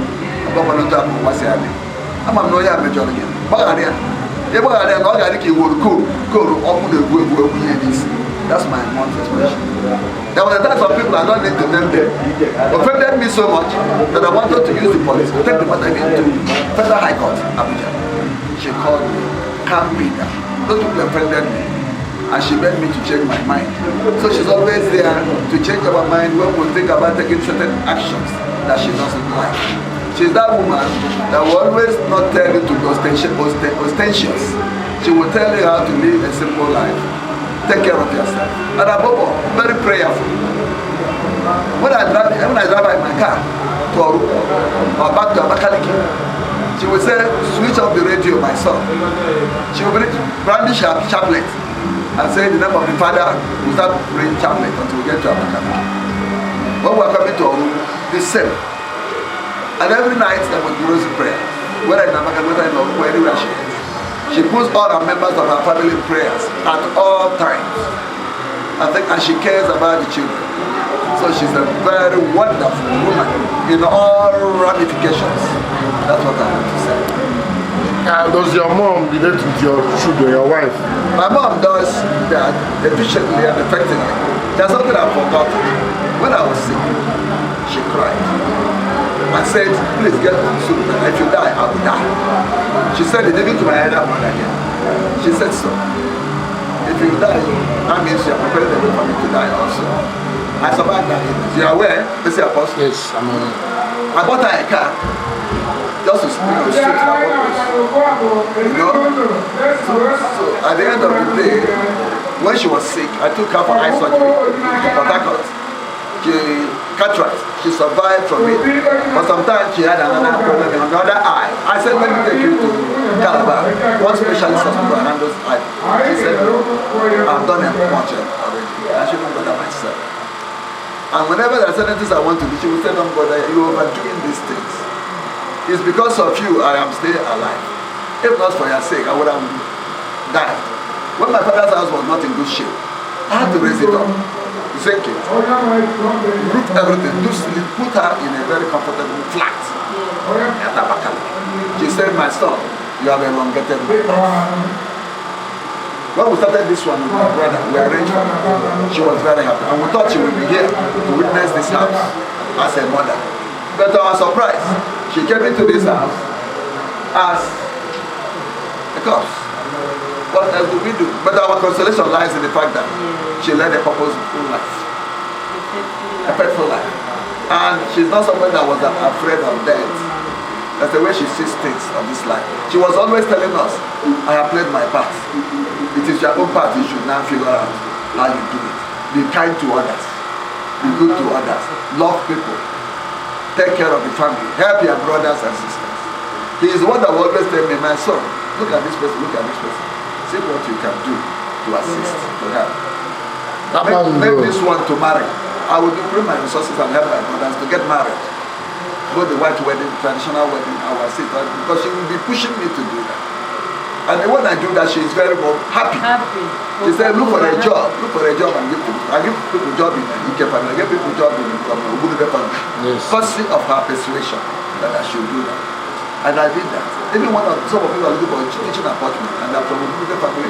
ọgbakwana otu akụ ụwa si adị. Ama m na onye a mejọrọ gị. Gbaghara ya. Ị gbaghara ya na ọ ga-adị ka iwuru koru koru ọkụ na-egbu egbu egbu ihe n'isi. That's my mom's expression. There was a time some people, I don't need to name them, offended me so much that I wanted to use the police to take the matter into Federal High Court, Abuja. She called me, calm me down. Those people offended me, and she made me to change my mind. So she's always there to change our mind when we think about taking certain actions that she doesn't like. She's that woman that will always not tell you to be ostentatious. She will tell you how to live a simple life. Take care of yourself. And above all, very prayerful. When I drive in my car to Oru or back to Abakaliki, she will say, "Switch off the radio, my son." She will brandish her chaplet and say, "In the name of the Father," we start praying chaplet until we get to Abakaliki. When we are coming to Oru, the same. And every night there was rosary prayer. Whether in Abakaliki, whether in Oru, anywhere she is. She puts all her members of her family in prayers at all times. I think, and she cares about the children. So she's a very wonderful woman in all ramifications. That's what I have to say. Does your mom relate with your children, your wife? My mom does that efficiently and effectively. There's something I forgot. When I was sick, she cried and said, "Please get soup. If you die, I will die." She said it even to my elder brother here. She said so. "If you die, that means you are preparing the way for me to die also." I survived that illness. You are aware, Mr. Apostle? Yes, I'm aware. I bought her a car just to suit my purpose. So at the end of the day, when she was sick, I took her for eye surgery in Port Harcourt. She cataract. She survived from it. But sometimes she had another problem in another eye. I said, "Let me take you to Calabar, one specialist hospital handles eye." She said, "No, I've done it much already. I shouldn't bother myself." And whenever there are certain things I want to do, she will say, "Don't bother, you're overdoing these things. It's because of you I am still alive. If not for your sake, I would have died." When my father's house was not in good shape, I had to raise it up, zinc it, roof everything, do sleep, put her in a very comfortable flat at Abakaliki. She said, "My son, you have elongated my life." When we started this one with my brother, we arranged for her. She was very happy. And we thought she would be here to witness this house as a mother. But to our surprise, she came into this house as a corpse. What else do we do? But our consolation lies in the fact that she led a purposeful life, a faithful life. And she's not somebody that was afraid of death. That's the way she sees things of this life. She was always telling us, "I have played my part. It is your own part you should now figure out how you do it. Be kind to others. Be good to others. Love people. Take care of the family. Help your brothers and sisters." He is the one that will always tell me, "My son, look at this person, look at this person. See what you can do to assist, to help. Make this one to marry." I will bring my resources and help my brothers to get married. Both the white wedding, traditional wedding, I will assist her because she will be pushing me to do that. And when I do that, she is very happy. Happy. She said, "Look for a job, look for a job and give people." I give people job in Ike family, I give people job in Obunude family. Yes. Courtesy of her persuasion that I should do that. And I did that. Even one of some of people are looking for a teaching appointment and they're from Obunude family.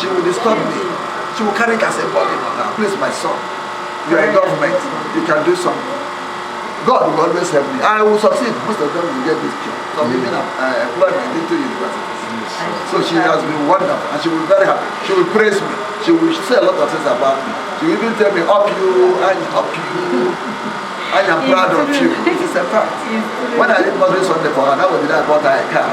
She will disturb me. She will carry it as a burden on her. "Please, my son, you are in government. You can do something." God will always help me. I will succeed. Most of them will get this job. Some even employment into universities. So she has been wonderful and she will be very happy. She will praise me. She will say a lot of things about me. She will even tell me, "Up you, and up you. I am proud of you." It is a fact. When I did Mothering Sunday for her, that was the day I bought her a car.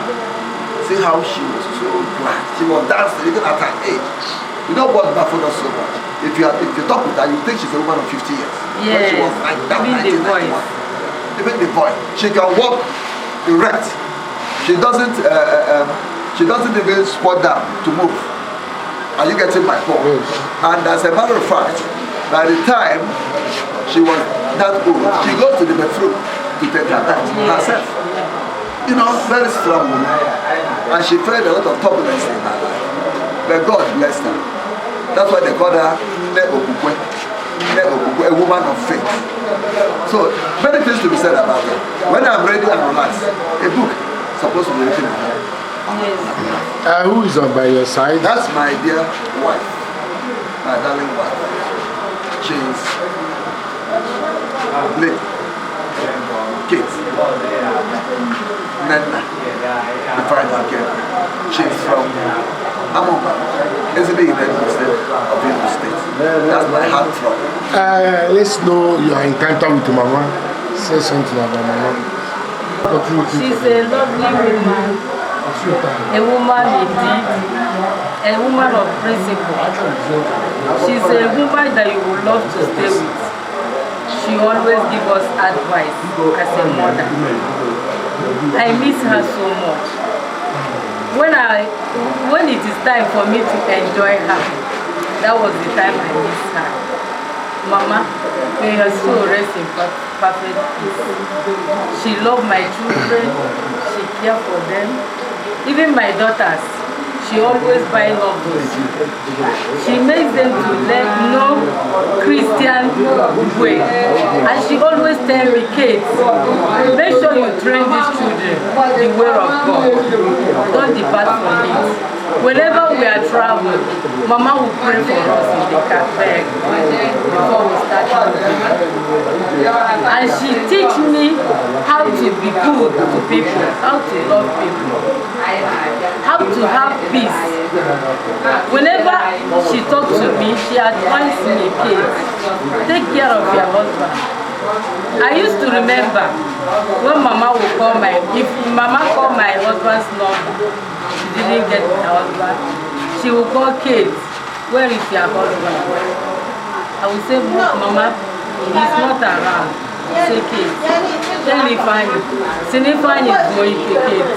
See how she was so glad. She was dancing even at her age. You know what baffled us so much? If you talk with her, you think she's a woman of 50 years. When she was like that, Even the 1991. Even the voice. She can walk erect. She doesn't even squat down to move. Are you getting my point? Yes. And as a matter of fact, by the time she was that old, she goes to the bathroom to take her bath herself. Very strong woman. And she felt a lot of turbulence in her life. But God blessed her. That's why they call her Nne Okwukwe. Nne Okwukwe, a woman of faith. So many things to be said about her. When I'm ready and relaxed, a book supposed to be written on her. Who is on by your side? That's my dear wife, my darling wife. She's late Kate Nenna, the final girl. She's from Amoma, Ezebe in Enugu State of Enugu State. That's my heart throb. Let's know your encounter with Mama. Say something about Mama. She's a lovely woman, a woman indeed, a woman of principle. She's a woman that you would love to stay with. She always gives us advice as a mother. I miss her so much. When it is time for me to enjoy her, that was the time I miss her. Mama, may her soul rest in perfect peace. She loved my children, she cared for them. Even my daughters, she always buy novels. She makes them to learn no Christian way. And she always tell me, Kate, make sure you train these children the way of God. Don't depart from it. Whenever we are traveling, Mama will pray for us in the cafe before we start moving. And she teach me how to be good to people, how to love people, how to have peace. Whenever she talks to me, she advised me, Kate, take care of your husband. I used to remember when Mama would call if Mama called my husband's number, she didn't get my husband, she would call Kate, where is your husband? I would say, Mama, he's not around. Say, Kate, tell Ifeanyi, si Ifeanyi zuo ike, Kate.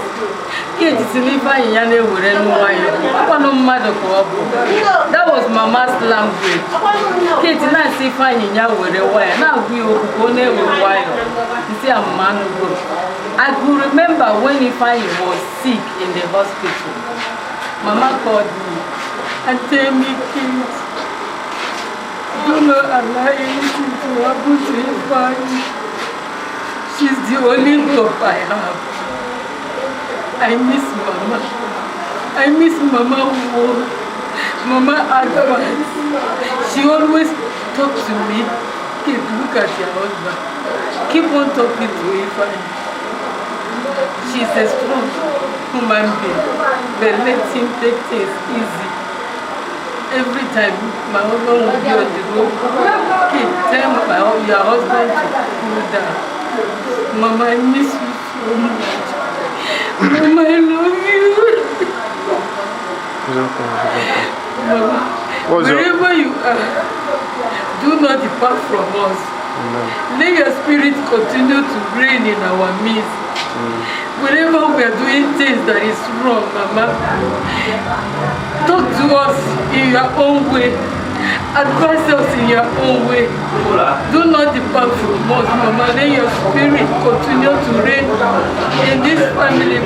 Kate si Ifeanyi ya na-ewere nwayọ, ọkwanụ mmadụ ka ọ bụ. That was Mama's language. Kate na-asị Ifeanyi ya were nwayọ, na-agwa ya okwu ka ọ na-ewe nwayọ. Nsị ya mama anụgo. I could remember when Ifeanyi was sick in the hospital. Mama called me and tell me, Kate, do not allow anything to happen to Ifeanyi. She's the only hope I have. I miss Mama. I miss Mama word, Mama advice. She always talked to me. Kate, look at your husband. Keep on talking to Ifeanyi. She's a strong human being, but let him take things easy. Every time my husband will be on the road, Kate, tell your husband to cool down. Mama, I miss you so much. Mama, I love you. Mama, wherever you are, do not depart from us. Amen. Let your spirit continue to reign in our midst. Whenever we are doing things that is wrong, Mama, talk to us in your own way. Advise us in your own way. Do not depart from us, Mama. Let your spirit continue to reign in this family.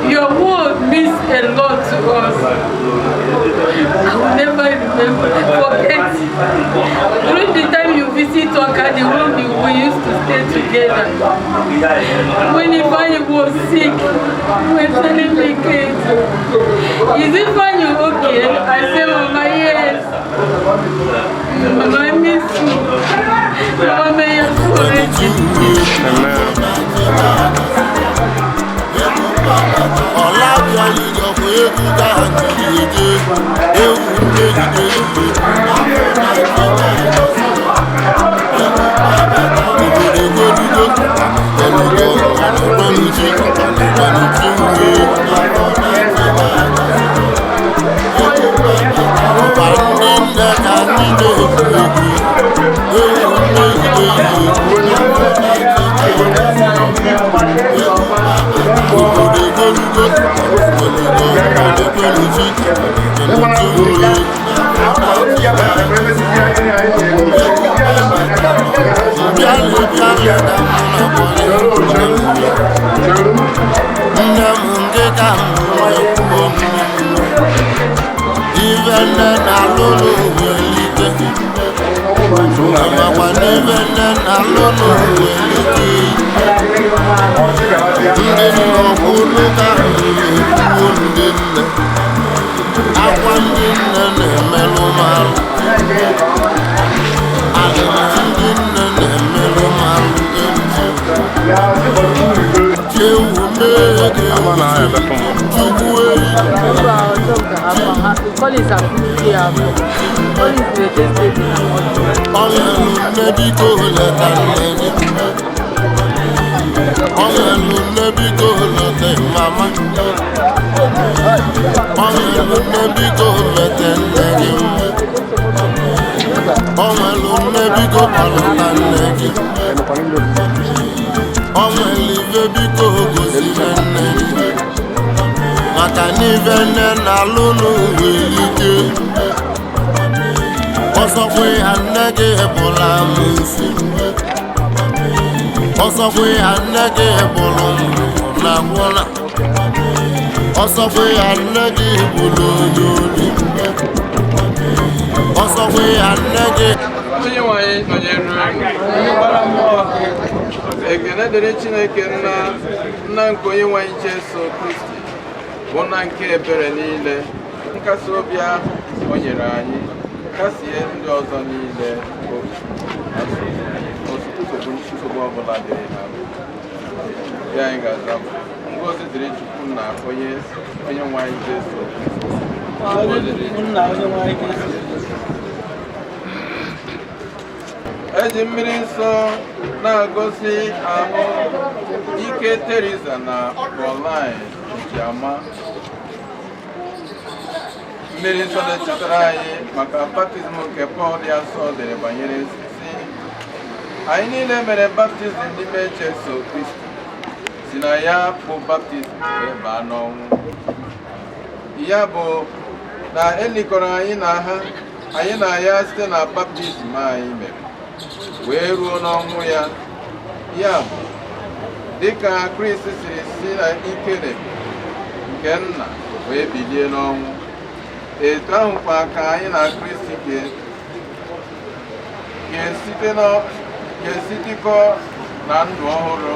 Your word means a lot to us. I will never remember, forget. During the time you visit Oka, the room we used to stay together. When Ifeanyi was sick, you were telling me, Kate, is Ifeanyi okay? I said, Mama, yes. Mama, I miss you. Mama, may your soul rest in peace. Even then, I don't know. N'ibe nne na-alụ n'ụwa elite. Ndị nne ọkwụlụ ka na-ekwuo ndị nne. Akwa ndị nne na-emelụ m alụ. Alịlị ndị nne na-emelụ m alụ. Ewu mee gị Chukwu eyi. Ọlẹ́nu nẹ́bí kò lẹ́ta nẹ́ni. Ọlẹ́nu nẹ́bí kò lẹ́tẹ̀ màmá. Ọlẹ́nu nẹ́bí kò lẹ́tẹ̀ nẹ́ni. Ọlẹ́nu nẹ́bí kò palọ̀tà nẹ́ni. Ọlẹ́nu nẹ́bí kò gosi nẹ́ni. Maka n'ife nne na-alụ n'ụwa elike. Ọsọkwa ya nne gị bụla m nsi. Ọsọkwa ya nne gị bụrụ m na gwụla. Ọsọkwa ya nne gị bụrụ onye ori. Ọsọkwa ya nne gị. Onye nwe anyị nọnyere unu. Ekele dịrị Chineke nna, nna nke onye nwe anyị Jesu Kristi, bụ nna nke ebere niile, nkasi obi ahụ o nyere anyị, kasie ndị ọzọ niile obi na nsogbu ọbụla dịrị ha. Ya anyị ga-aza ngọzi dịrị Chukwu na onye nwe anyị Jesu Kristi. Eji mmiri nsọ na-agosi ahụ ike Teresa na Pauline Njiama. Mmiri nsọ na-echetara anyị maka baptizim nke Pọl dị asọ dere banyere si anyị niile mere baptizim n'ime Jesu Kristi, si na ya bụ baptizim wee baa n'ọnwụ. Ya bụ na elikọrọ anyị na ha, anyị na ya site na baptizim anyị mere wee ruo n'ọnwụ ya. Ya bụ dịka Kristi siri si na ikere nke nna wee bilie n'ọnwụ, etu ahụkwa ka anyị na Kristi ga-esitekọ na ndụ ọhụrụ.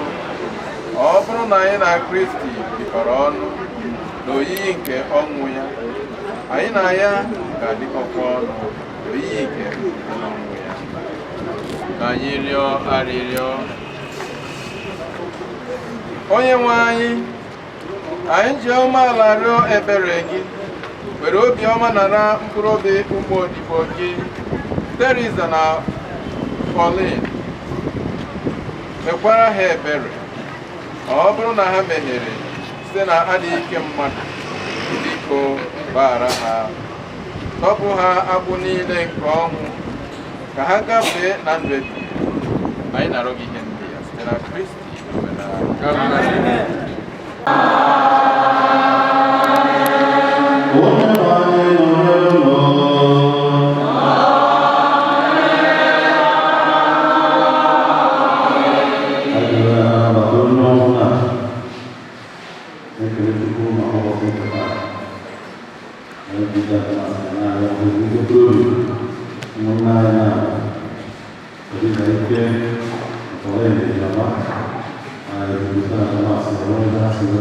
Ọ bụrụ na anyị na Kristi bikọrọ ọnụ n'oyiyi nke ọnwụ ya, anyị na ya ga-adịkọkwa ọnụ n'oyiyi nke ọnwụ ya. Ka anyị rịọ arịrịọ. Onye nwe anyị, anyị ji umeala rịọ ebere gị, were obiọma nara mkpụrụ obi ụmụ odibo gị Teresa na Pauline, mekwara ha ebere. Ọ bụrụ na ha mehiere site na adịghị ike mmadụ, biko gbaghara ha, tọpụ ha agbụ niile nke ọnwụ, ka ha gafee na ndụ ebighị ebi. Anyị na-arịọ gị ihe ndị ya site na Kristi Onyenwe anyị.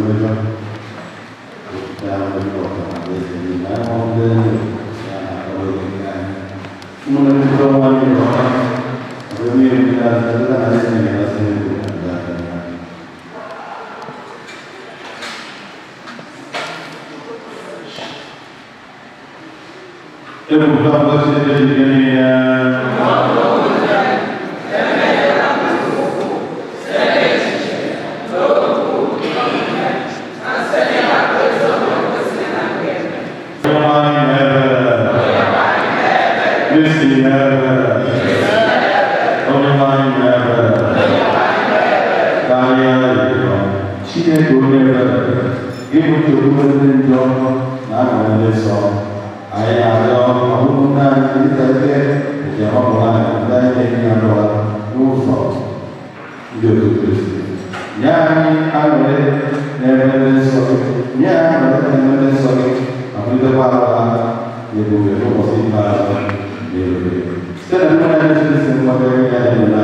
Site na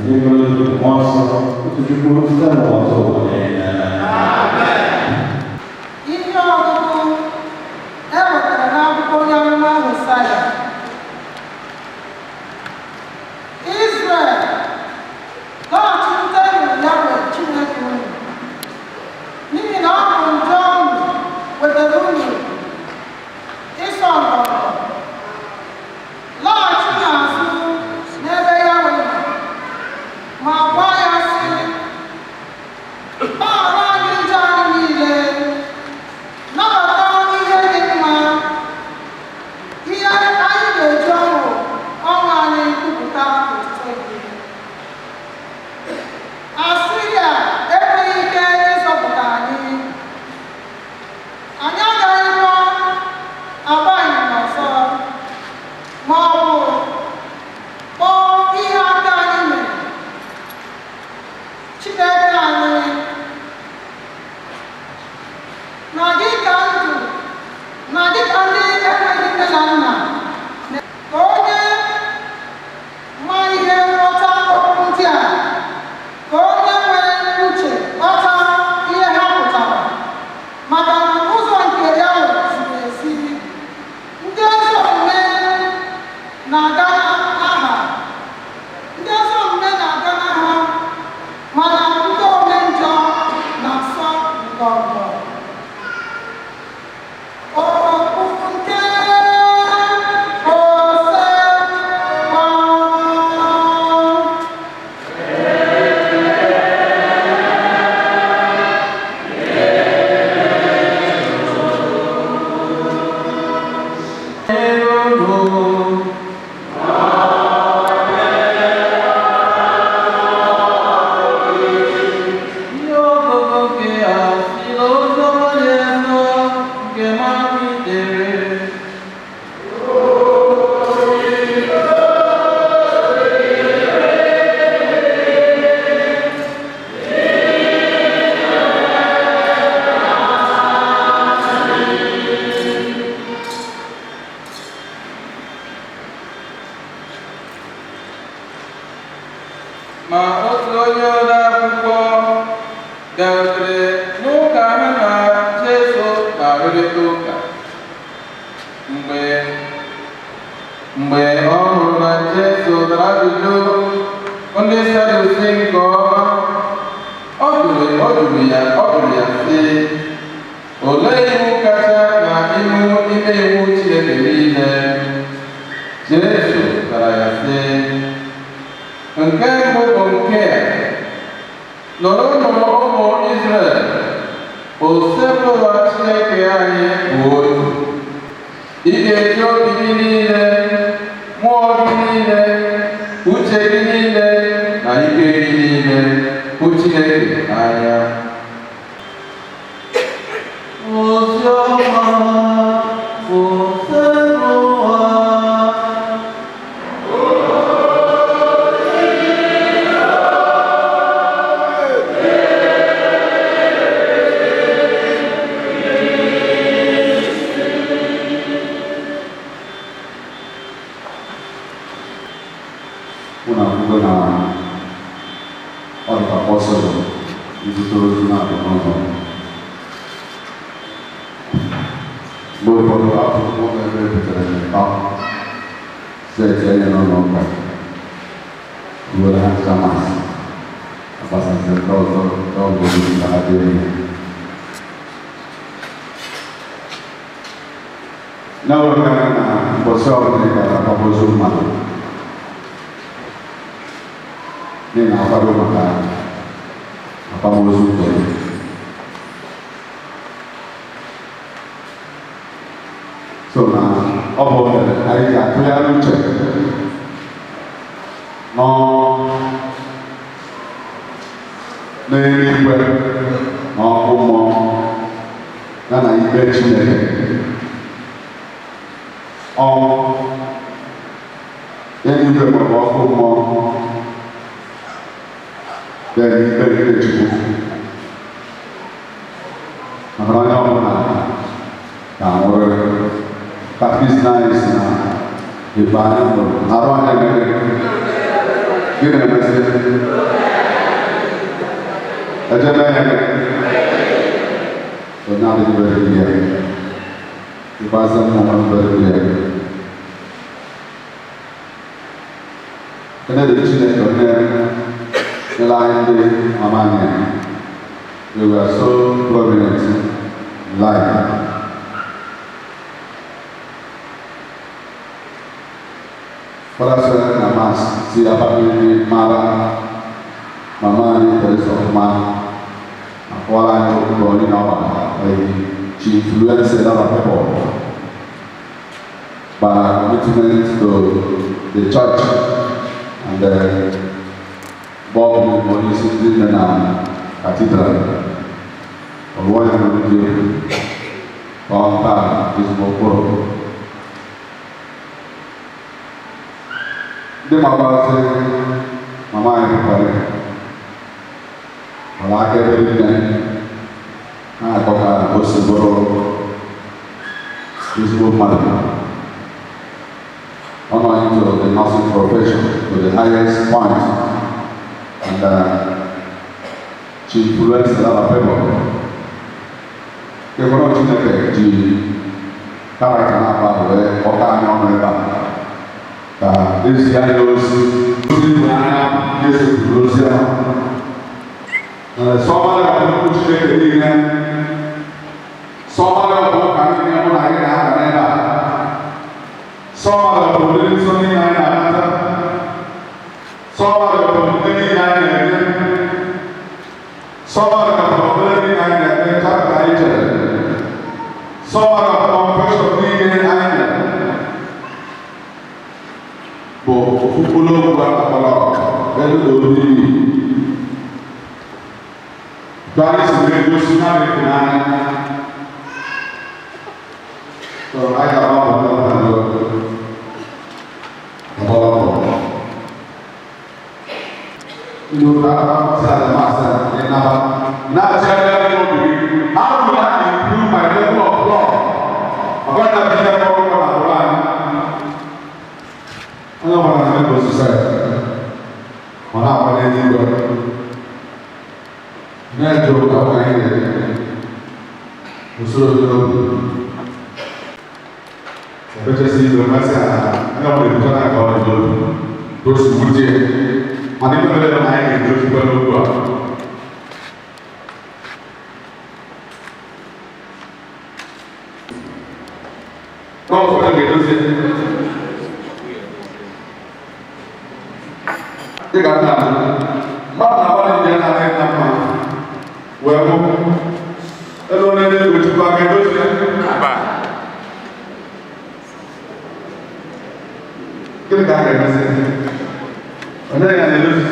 N'ime otu Mmụọ Nsọ, otu Chukwu site n'ụwa ọzọ ụwa niile. Ihe ọgụgụ e wetara n'akwụkwọ onye amụma Hosaya. Izrel, lọghachikwutenụ Yahweh Chineke unu, n'ihi na ọ bụ njọ unu wetara unu ịsọ ngọngọ. Lọghachi n'azụ n'ebe Yahweh nọ, ma gwa ya sị, gbaghara anyị njọ anyị niile, nabata ihe dị mma, ihe anyị ga-eji ọṅụ ọṅụ anyị kwupụta otuto gị. Asiria enweghị ike ịzọpụta anyị. Anyị agaghịkwa agba ịnyịnya ọzọ, ma ọ bụ kpọọ ihe aka anyị mere Chineke anyị. Na gị ka ndụ na dị ka ndị enweghị nne na nna, ka onye ma ihe ghọta okwu ndị a, ka onye nwere uche ghọta ihe ha pụtara, maka na ụzọ nke ya ziri ezi, ndị ezi omume na-aga n'aha, ndị ezi omume na-aga n'aha, mana ndị ome njọ na-asọ ngọngọ. Okwu nke Osebụrụwa. Ihe ọgụgụ nke a si n'Oziọma dị nsọ nke Mak dere. Ma otu onye ode akwụkwọ bịarutere n'ụka ha na Jesu na-arụrịta ụka. Mgbe ọ hụrụ na Jesu zara ajụjụ ndị Sadusi nke ọma, ọ jụrụ ya sị, "Olee iwu kacha na iwu ime iwu Chineke niile?" Jesu zara ya sị, "Nke mbụ bụ nke a: Nụrụnụ, ụmụ Izrel, Osebụrụwa Chineke anyị bụ otu. Ị ga-eji obi gị niile, mmụọ gị niile, uche gị niile na ike gị niile hụ Chineke n'anya." Oziọma Osebụrụwa. Mụ na akwụkwọ na ọ dịka possible izute ozu na-abụ n'ụlọ. Mgbe ụfọdụ akwụkwọ ebe e butere n'ịtọ seti enye n'ụlọ ụka ruo ha ncha Mass, agbasasị nke ọzọ nke ọgụ ka ha dị ihe. Na-ewekara na mbọsị ọbụla ị gara akwamozu mmadụ, n'ihi na akwado maka akwamozu nke gị. So na ọ bụ ohere anyị ga-atụgharị uche nọ n'eluigwe na ọkụ mmụọ ya na ikpe Chineke, ọnwụ, eluigwe maọbụ ọkụ mmụọ, then ikpe nke Chukwu, maka na onye ọbụla ga-anwụrịrị. Catechism anyị si na ikpe anyị nwụrụ, arụ anyị emere gịnị? Emezi mee ya. So now it's very clear. Ikpeazụ m na very clear. Ekene dịrị Chineke onye nyere anyị ndị mama anyị. They were so prominent in life. Fada sịrị na Mass si Abakaliki mara mama anyị Teresa ọfụma, akọwara anyị ụlọ onye na ọgbara. She influenced a lot of people by her commitment to the church and the board onye isi ndị nne na cathedral. Ọlụọ ya na ndị egwu ka ọ nta ezigbo mkpụrụ. Ndị makwasị mama anyị pụkwara ọla aka ebe niile na-akọ ka o si bụrụ ezigbo mmadụ. Ọ nọ into the nursing profession to the highest point, and she influenced a lot of people. Kekwara Chineke ji character na-akpa wee kpọta anyị ọnụ ebe a ka ezi anyị ozi ozi ịhụnanya Jesu kwuru ozi ahụ. Sọmalị ọbụ Chineke niile, sọmalị ọbụ ụka niile mụ na gị na-aga n'ebe a, sọmalị ọbụ ndị nsọ niile anyị na-anata, sọmalị ọbụ ndị niile anyị na-eme, sọmalị ọbụ obere niile anyị na-eme chapter anyị chere, sọmalị ọbụ confession niile anyị na bụ ofu mkpụrụ okwu a akpọrọ elu oriri ka anyị si wee gosi ha ịhụnanya. So anyị ga-agba mbọ n'ọrụ agbara mbọ. Ndị ụka sị masị ịnaba na-achị anya n'obi gị. How do I improve my level of love? Ọgọ na bi ihe ọrụ na agbụrụ anyị. Onye ọbụla na-eme ka society ọ na-akwanye n'igwe na-eje ụka ụka anyị na-eme usoro dị n'obi ebechasị igwe mmasị a onye ọbụla ebucha na ka ọ dị n'obi ka o si wute, mana ife mere na anyị ga-edozikwa n'okwu a. N'ọzọ a ga-edozi dịka nna m mmadụ na-agbalị ndị na-adịghị na mma wee hụ elu onye na-egwe Chukwu aka edozi ya. Gịnị ka a ga-emezi? Onye ya na-edozi?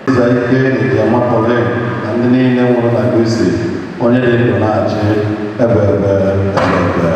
Ịza ike Ndịama Pauline na ndị niile nwụrụ na Kristi, onye dị ndụ na-achị ebe ebe ebe ebe.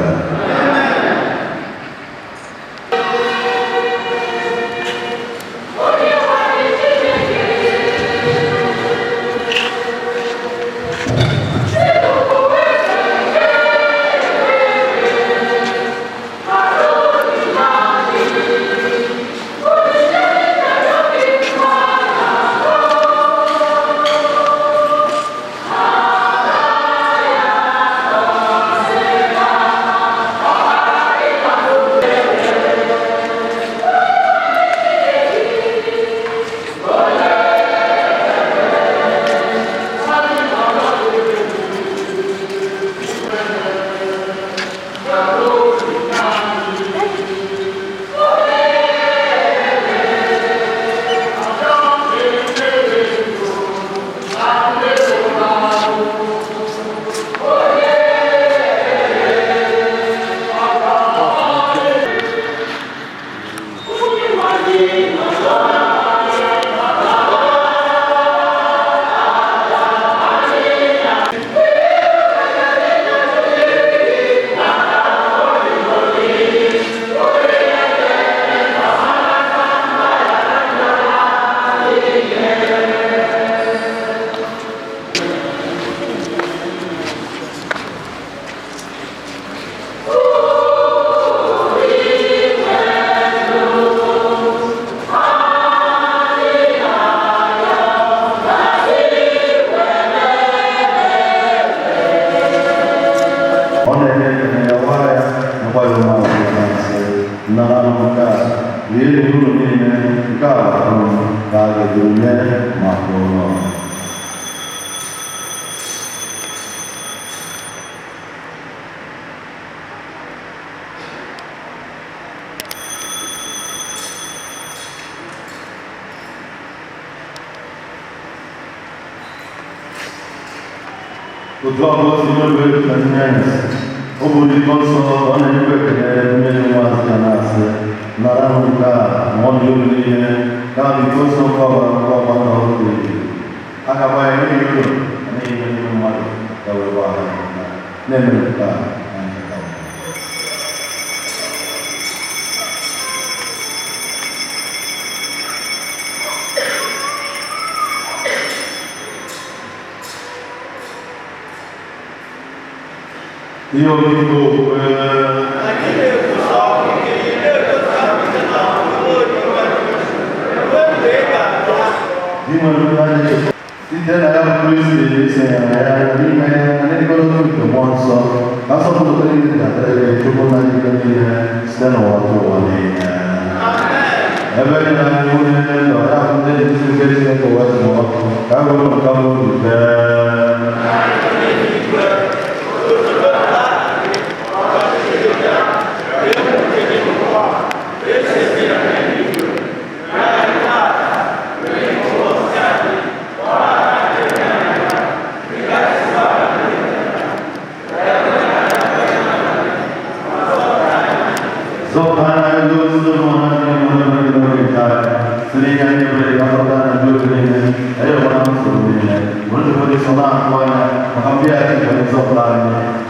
Ka a ga-eduru nye maka ụlọ. Otu a ka o si n'oge ka nne anyị si. Ọ bụ iko nsọ ọ na-enyekwa ekele nye nwaazị ya na-asị nara m nke a ma ọ dị olu niile ka bụ iko nsọ nke ọbara nke ọgba na ọrụ dị ebi. A ga-agba ya n'ihi ụlọ na n'ihi ndị mmadụ ka wee gbaghara ya na-eme nke a na nketa ụwa. Ihe omimi okwukwe. Site na ya bụ Kristi isonyere ya n'ime ya na n'ịkọrọta nke mmụọ nsọ ka nsọpụrụ niile ga-adịrị gị Chukwu nna ike niile site n'ụwa ruo ụwa niile. Ebe dị na ndị nwunye nọ ya bụ ndị nduzi nke Chineke wee zụọ ka e were nke bụ obi kpee.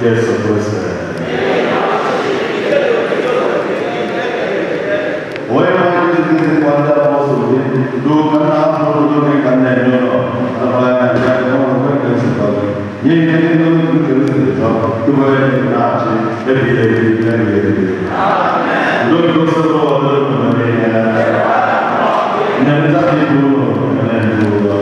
Jesu Kristi. Onye nwe anyị Jizọs kwantara ọsọ gị duka na ahụrụ n'oge ka nna enye ụlọ anabara ya ndị aka ọrụ nke nke nzukọ gị nye ihe ndị n'otu nke nzukọ chọrọ tupu onye na-achị ebighị ebi ebighị ebi. Udo nke usoro ụwa dịrị unu niile. Nnyerịta ibe unu ekele ndị ụlọ.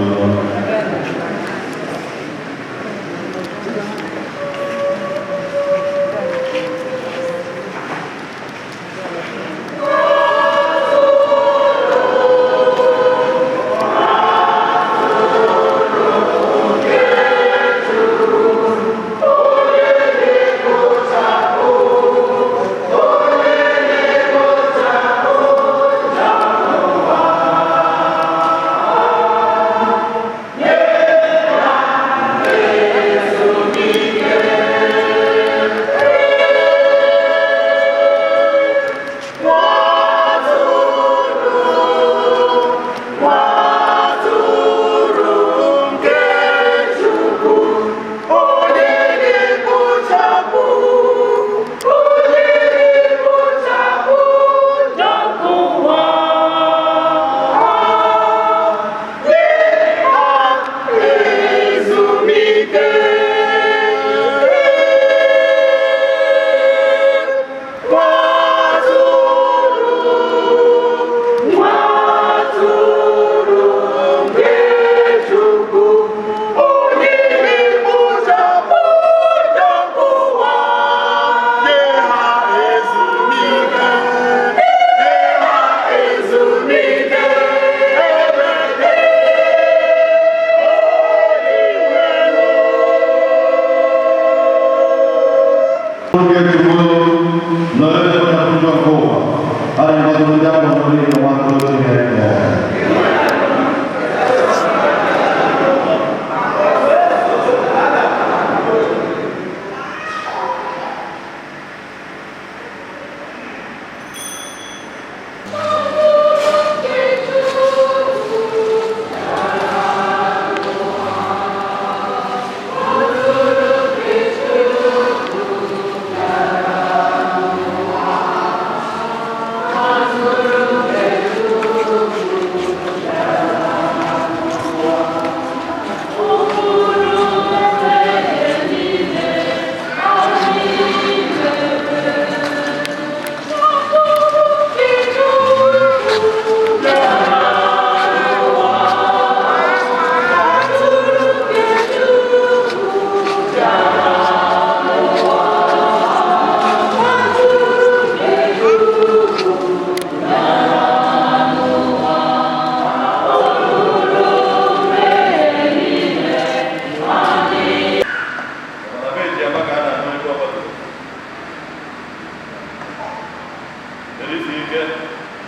Onye na-ekpochapụ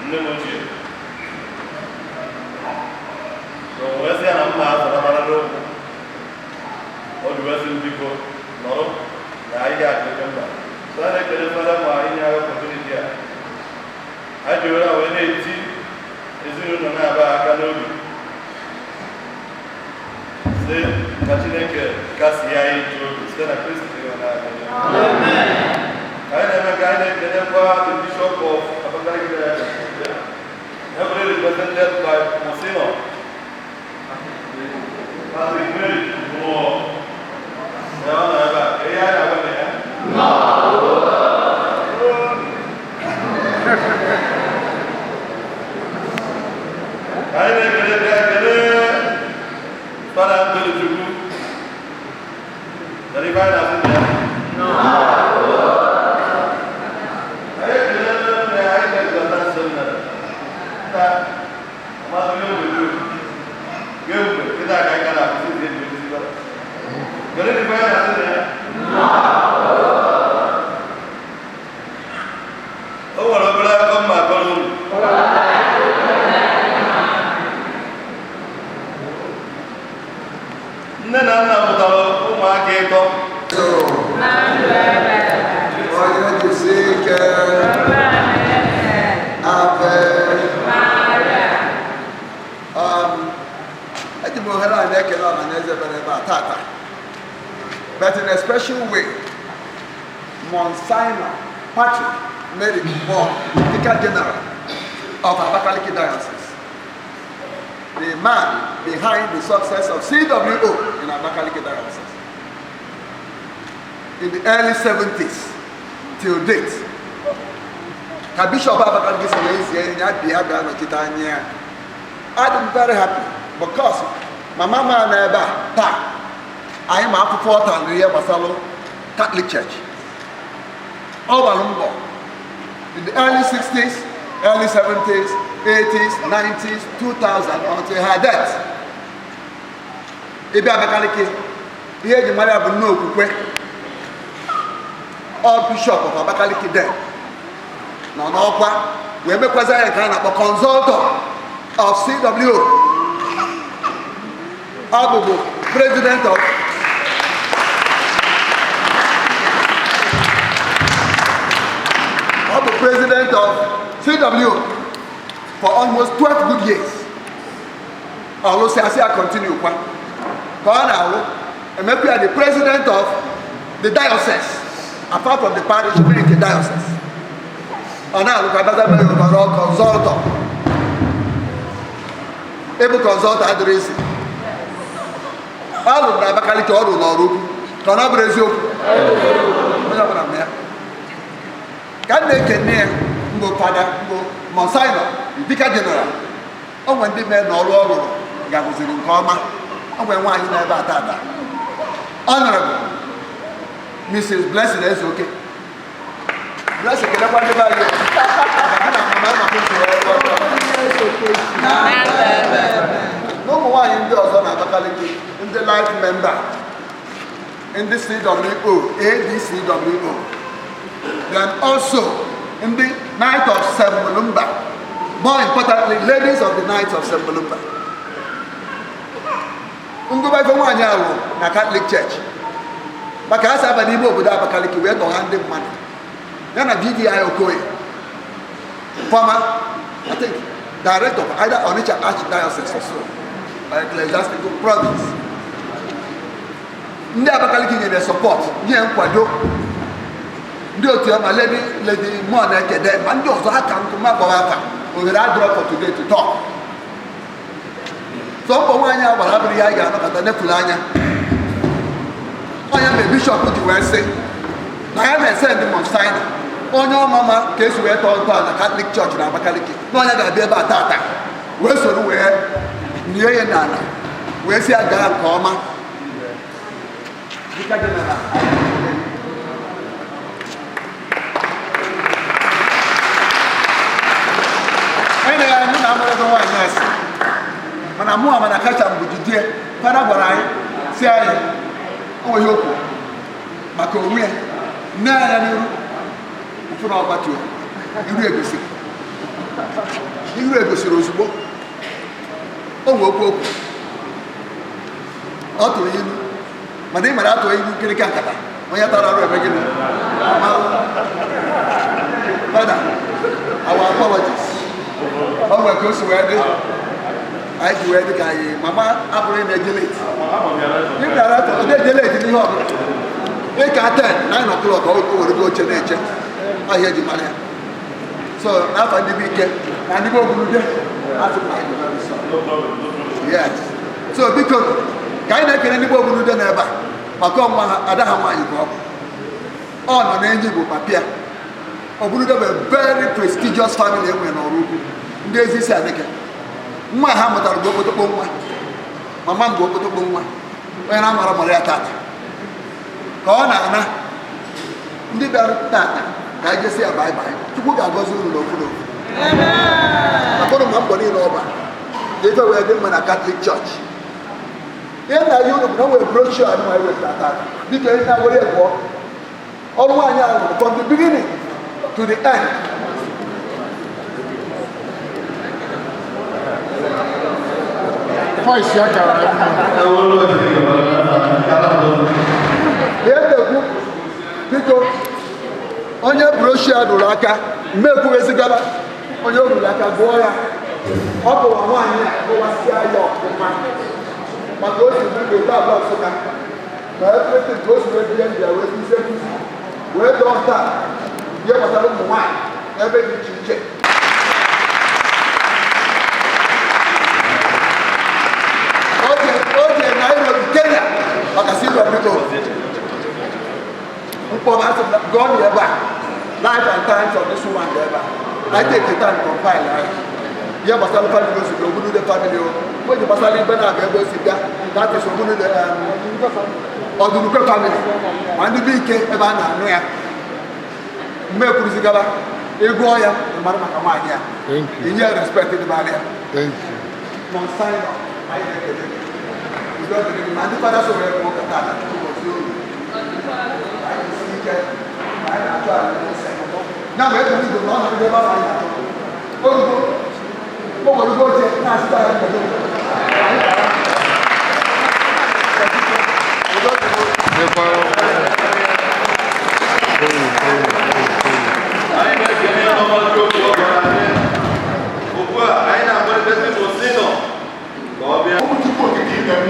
Nne m ochie. So wee sị ya na m na-azọrọ n'okwu. O ji wee sị m biko nọrọ na anyị ga-adị oke mkpa. So a na-ekele fada ma anyị nye anyị opportunity a. Anyị ji were a wee na-eti ezinụlọ na-aba aka n'obi. Sị ka Chineke kasie anyị ji obi site na Kristi dị n'anya. Anyị na-eme ka anyị na-ekelekwa the Bishop of Abakaliki Diocese, heavily represented by Monsignor Patrick Mary Mmụọ. Ya ọ nọ ebe a, ihe anyị na-agwa na ya. Anyị na-ekele ekele Fada Anthony Chukwu. Kedu ife anyị na-asị na ya? Anyị ekele nne anyị na-ezụta seminarị. Nna, amasị m egwu egwu. Kemgbe, kịta ka anyị ka na-akụzi ihe eji ezi fada. Kedu ife anyị na-asị na ya? O nwere obere akọ mma akọrọ unu. Nne na nna mụtara ụmụaka ịtọ. Onye jisi ike. Ave. Eji m ohere a na-ekele ọha na eze bịara ebe a tata. But in a special way, Monsignor Patrick Mary Moore, Vicar General of Abakaliki Diocese, the man behind the success of CWO in Abakaliki Diocese. In the early 70s till date, ka Bishop Abakaliki si wee zie ya bịa bịa nọchite anya ya. I'm very happy because mama m nọ ebe a taa, anyị ma akwụkwọ ọ tara ihe gbasara Catholic Church. Ọ gbara mbọ in the early 60s, early 70s, 80s, 90s, 2000 until her death. Ịbịa Abakaliki, ihe eji mara ya bụ nne okwukwe. Ọ Bishop of Abakaliki then nọ n'ọkwa wee mekwazi ya nke a na-akpọ consultor of CWO. Ọ bụbu president of ọ bụ president of CWO for almost 12 good years. Ọlụsị asị ya continue kwa ka ọ na-alụ emekwa ya the president of the diocese, apart from the parish, mee nke diocese. Ọ na-alụkwa bata mere overall consultor. Ịbụ consultor adịrị isi. Ọ lụrụ na Abakaliki, ọ rụrụ n'ọrụ ukwu ka ọ na bụrụ eziokwu onye ọbụla ma ya ka m na-ekene ya mbụ fada mbụ Monsignor Vicar General. O nwere ndị mee na ọrụ ọ rụrụ gagụziri nke ọma. O nwere nwaanyị nọ ebe a tata, Honorable Mrs. Blessing Ezeoke. Blessing, kelekwa ndị be anyị maka gị na mama maka usoro ọrụ na ụmụ nwaanyị ndị ọzọ na Abakaliki, ndị life member, ndị CWO, ADCWO, then also ndị Knight of St. Mulumba, more importantly, ladies of the Knights of St. Mulumba. Ngụba ife nwaanyị alụ na Catholic Church maka ha si aba n'ime obodo Abakaliki wee tọgha ndị mmadụ ya na DDI Okoye, former, I think, director of either Onitsha Archdiocese or so, or ecclesiastical province. Ndị Abakaliki nyere support, nye nkwado, ndị otu ya ma Lady Mo na-ekede ma ndị ọzọ ha ka nkụ ma gbawa afa ohere adịrọ for today to talk. So mbọ nwaanyị a gbara abụrụ ihe anyị ga-anọkọta nefuru anya. Onye mere bishọp ji wee sị na ya na-ese ndị Monsignor onye ọmama ka esi wee tọọ ntọala Catholic Church na Abakaliki na onye ga-abịa ebe a tata wee soro wee nie ya n'ala wee si ya gaa nke ọma. Vicar General. Anyị na mụ na amara ebe nwaanyị asị mana mụ ama na kacha mbụ jidie fada gwara anyị si anyị o nweghị okwu maka onwe ya nne anya n'iru ụfụ na ọgbatuo iru egosi Iru egosiri ozugbo o nwe okwu okwu ọ tụrụ ilu, mana ị mara atụ ilu nkirika nkata onye tara arụ eme gịnị. Father, our apologies. Ọ nwere ka o si wee dị anyị ji wee dị ka anyị mama abụghị na-eje late. Ị bịara ọ na-eje late n'ihe ọbụla. Ịka 10, 9 o'clock o were go oche na-eche ahịa eji mara ya. So n'afọ ndị bụ ike na ndị bụ ogologo asị m anyị very sorry. Yes. So biko ka anyị na-ekele ndị bụ ogologo n'ebe a maka ọnwa ha ada ha nwaanyị ka ọ bụ. Ọ nọ n'enyi bụ papia. Oburude bụ a very prestigious family enwere n'ọrụ ukwu ndị ezi isi adịke. Nwa ha mụtara bụ okpotokpo nwa. Mama m bụ okpotokpo nwa. Onye na-amara mara ya tata. Ka ọ na-ana ndị bịara tata ka anyị jesi ya bye bye. Chukwu ga-agọzi unu n'ofu n'ofu. Maka ụnụ ma mbọ niile ọba ka ife wee dị mma na Catholic Church. Ihe nna ya unu bụ na o nwere brochure anyị nwa wetara tata. Biko ihe na-awere gụọ. Ọrụ nwaanyị ahụ rụrụ from the beginning to the end. Voice ya kara Ihe na-ekwu biko onye brochure rụrụ aka mmekwughezigara onye o ruru aka gụọ ya. Ọ gụwa nwaanyị a gụwasịa ya ọfụma maka o si bụrụ ebe abụọ Nsụka ma everything ka o si wee bie ndị ya wee kụzie nkụzi wee dọọ taa ihe gbasara ụmụ nwaanyị n'ebe dị iche iche. O je Nairobi, Kenya maka Silva Brito mkpọrọ asị m gụọ na ebe a life and times of this woman dị ebe a. I take the time compile ya ihe gbasara family o si bịa Obunude family o ji gbasara ibe na-abịa ebe o si bịa, that is Obunude Ọdụrụkwe family ma ndị bụ ike ebe a na-anụ ya. Mgbe ekwuruzigara ịgụọ ya ị mara maka nwaanyị a inye ya respect dịbara ya. Monsignor, anyị na-ekele gị. Udo dịrị gị ma ndị fada so wee kwuo ụka tata. Chukwu gozie unu. Anyị jisi ike ma anyị na-achọ ala eze. Ya ma eburu igwe na ọ nọgide ebe ahụ anyị na-achọ. Orugo, o werugo oche na-asịta ya mgbe niile. Anyị gara. Udo dịrị unu. Anyị na-ekele ọnọdụ okwu ọ gwara anyị. Ugbu a anyị na-akpọlitezi Monsignor ka ọ bịa. Chukwu okike ime m.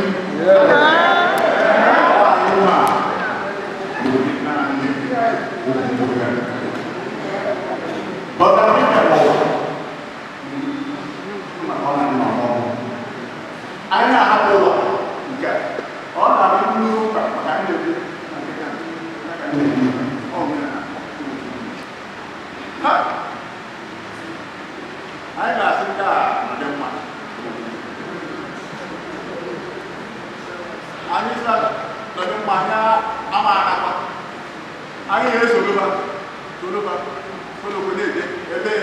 Anyị na-ahapụ ụwa nke ọ na-abụ nnukwu ụka maka anyị na-ekwu na nke ka ọ omenala. Ha! Anyị ga-asị nke a dị mma. Anyị sị na dị mma anyị ama anakwa. Anyị ga-esoroba soroba solokwe na-eje ebe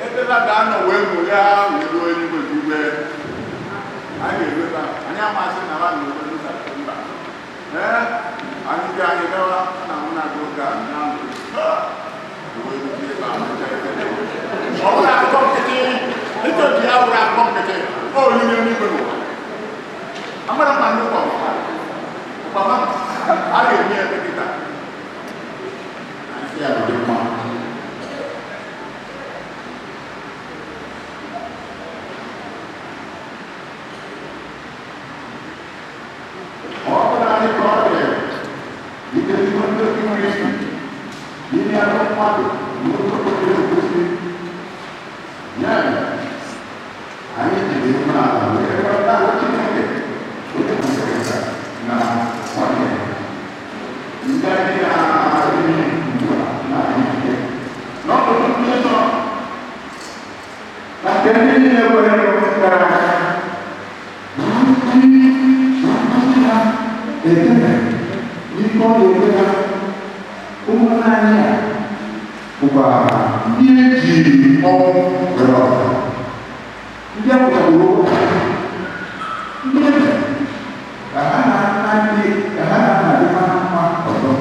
ebe ha ga-anọ wee ṅụrịa wee ruo eluigwe nke igwe. Anyị ga-eru ebe ahụ. Anyị amasị na ha nọ n'ụzọ mba. Ee, anyị ga anyị gawa na mụ na-aga oge a na-anọ. Ọ bụrụ akụkọ nkịtị, ịchọ ji ya bụrụ akụkọ nkịtị, o onyinye n'igwe n'ụwa. Amara mma ndị ụkwa ụkwa. Ụkwa ma a ga-eme ya kịta. Anyị sị ya dị mma. Ọ bụrụ anyị ka ọ dị, ike ndị otu Kristi, n'ime arụ mmadụ n'ụzọ kwesịrị ekwesị. Ya mere, anyị jiri umeala wee rịọta Chineke onye kwesịrị na nwanne ndị anyị na-adịghị ugbu a na-adị ike n'ọnọdụ ndị nsọ na nke ndị niile kwere gara aga ndị nkuzi ha ebere n'ike ọ ga-eme ha. Ụmụnne anyị a bụkwa ndị e jiri ọnwụ were ọbara, ndị a pụtara okwu ndị eze ka ha na nna ndị ka ha na nna dịkwa na mma ọzọ.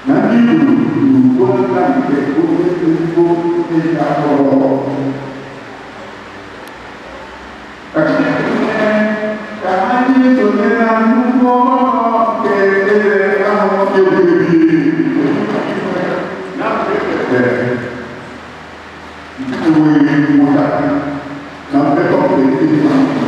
Na ndị Igbo n'ugbo nna nke onye ezigbo enyi akpọrọ. Ka Chineke mee ka anyị sonye na nnukwu ọgbakọ nke eze ahụ ebighị ebi. Na mgbe nke enweghị nghọta na mmekọ nke ndị mmadụ.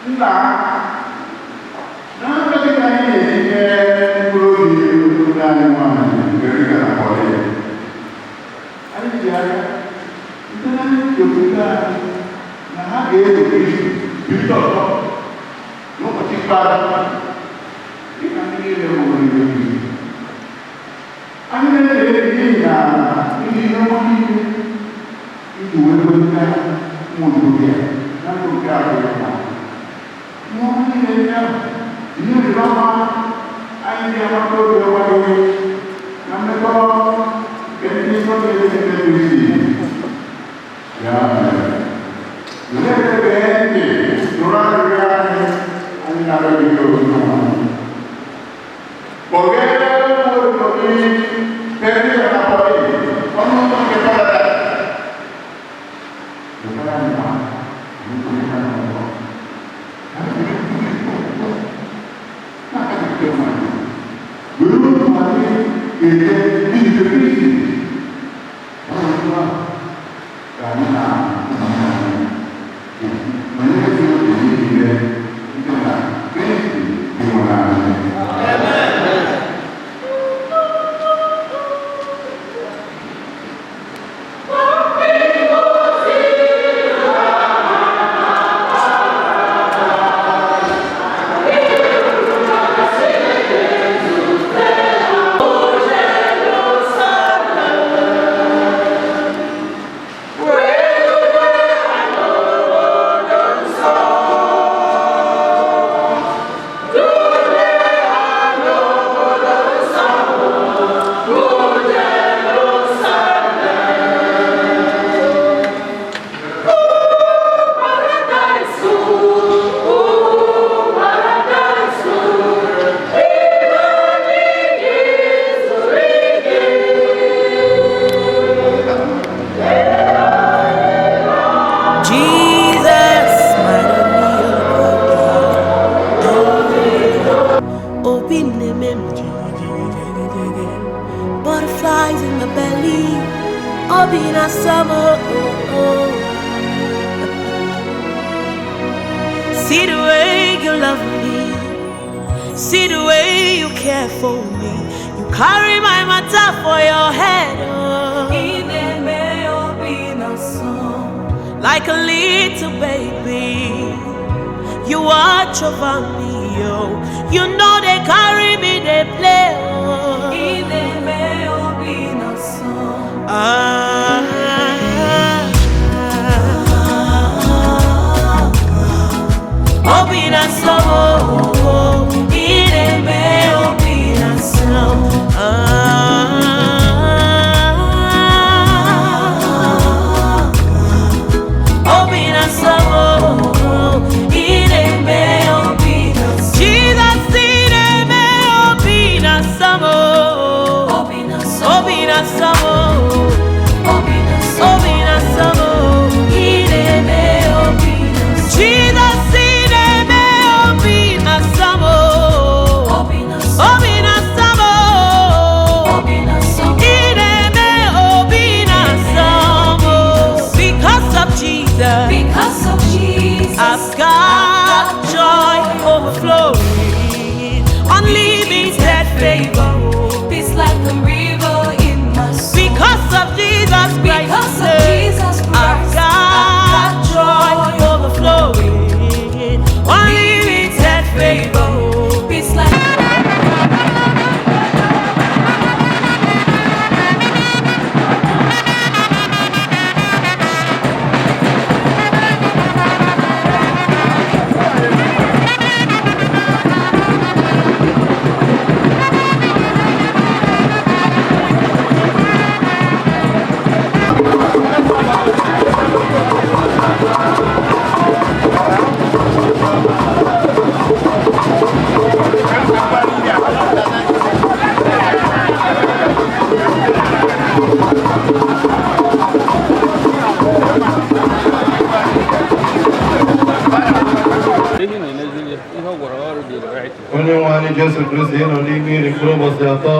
Nna, n'aka gị ka anyị na-etinye mkpụrụ obi nne anyị nwanyị Erika na Pauline. Anyị ji aka site na nchepụta anyị na ha ga-ezo Kristi bilite ọzọ n'ụbọchị ikpeazụ dịka ndị niile nwụrụ n'ime Kristi. Anyị na-ekele gị n'ihi na ndị ihe ọma niile iji wee weta ụmụ ntorobịa na ndụ nke abụọ ya. Ihe ọma niile ndị ahụ, ihe ịrịba ama anyị ji amata obi ọma gị na mmekọ nke ndị nsọ niile nke Kristi. Ya mere, were ebere ntị nụrụ arịrịọ anyị, anyị na-arịọ gị otu ọma. Kpọghere ụmụ odibo gị Teresa na Pauline ọnụ ụzọ nke paradaịs. Wetara anyị ha, anyị kwenye ha n'ọgbọ. Jesus, my Obi na-eme m jigijigijigiji. Butterflies in my belly, obi na summer. Oh, oh. See the way you love me, See the way you care for me. You carry my matter for your head. Oh. Like a little baby, you watch over me. Oh. You know they carry me, they play. Oh. Ah. Obi na so, ineme obi na so. Ah, obi na so, ineme obi na so. Jesus, ineme obi na so. Obi na so, obi na so, ineme obi na so. Jesus. Because of Jesus, I've got joy overflowing, unlimited favor, peace like a river in my soul. Because of Jesus Christ, because of Jesus Christ, I've got joy overflowing, unlimited favor, peace like. Onye nwe anyị Jesu Kristi ịnọ n'ime iri mkpụrụ ụbọchị atọ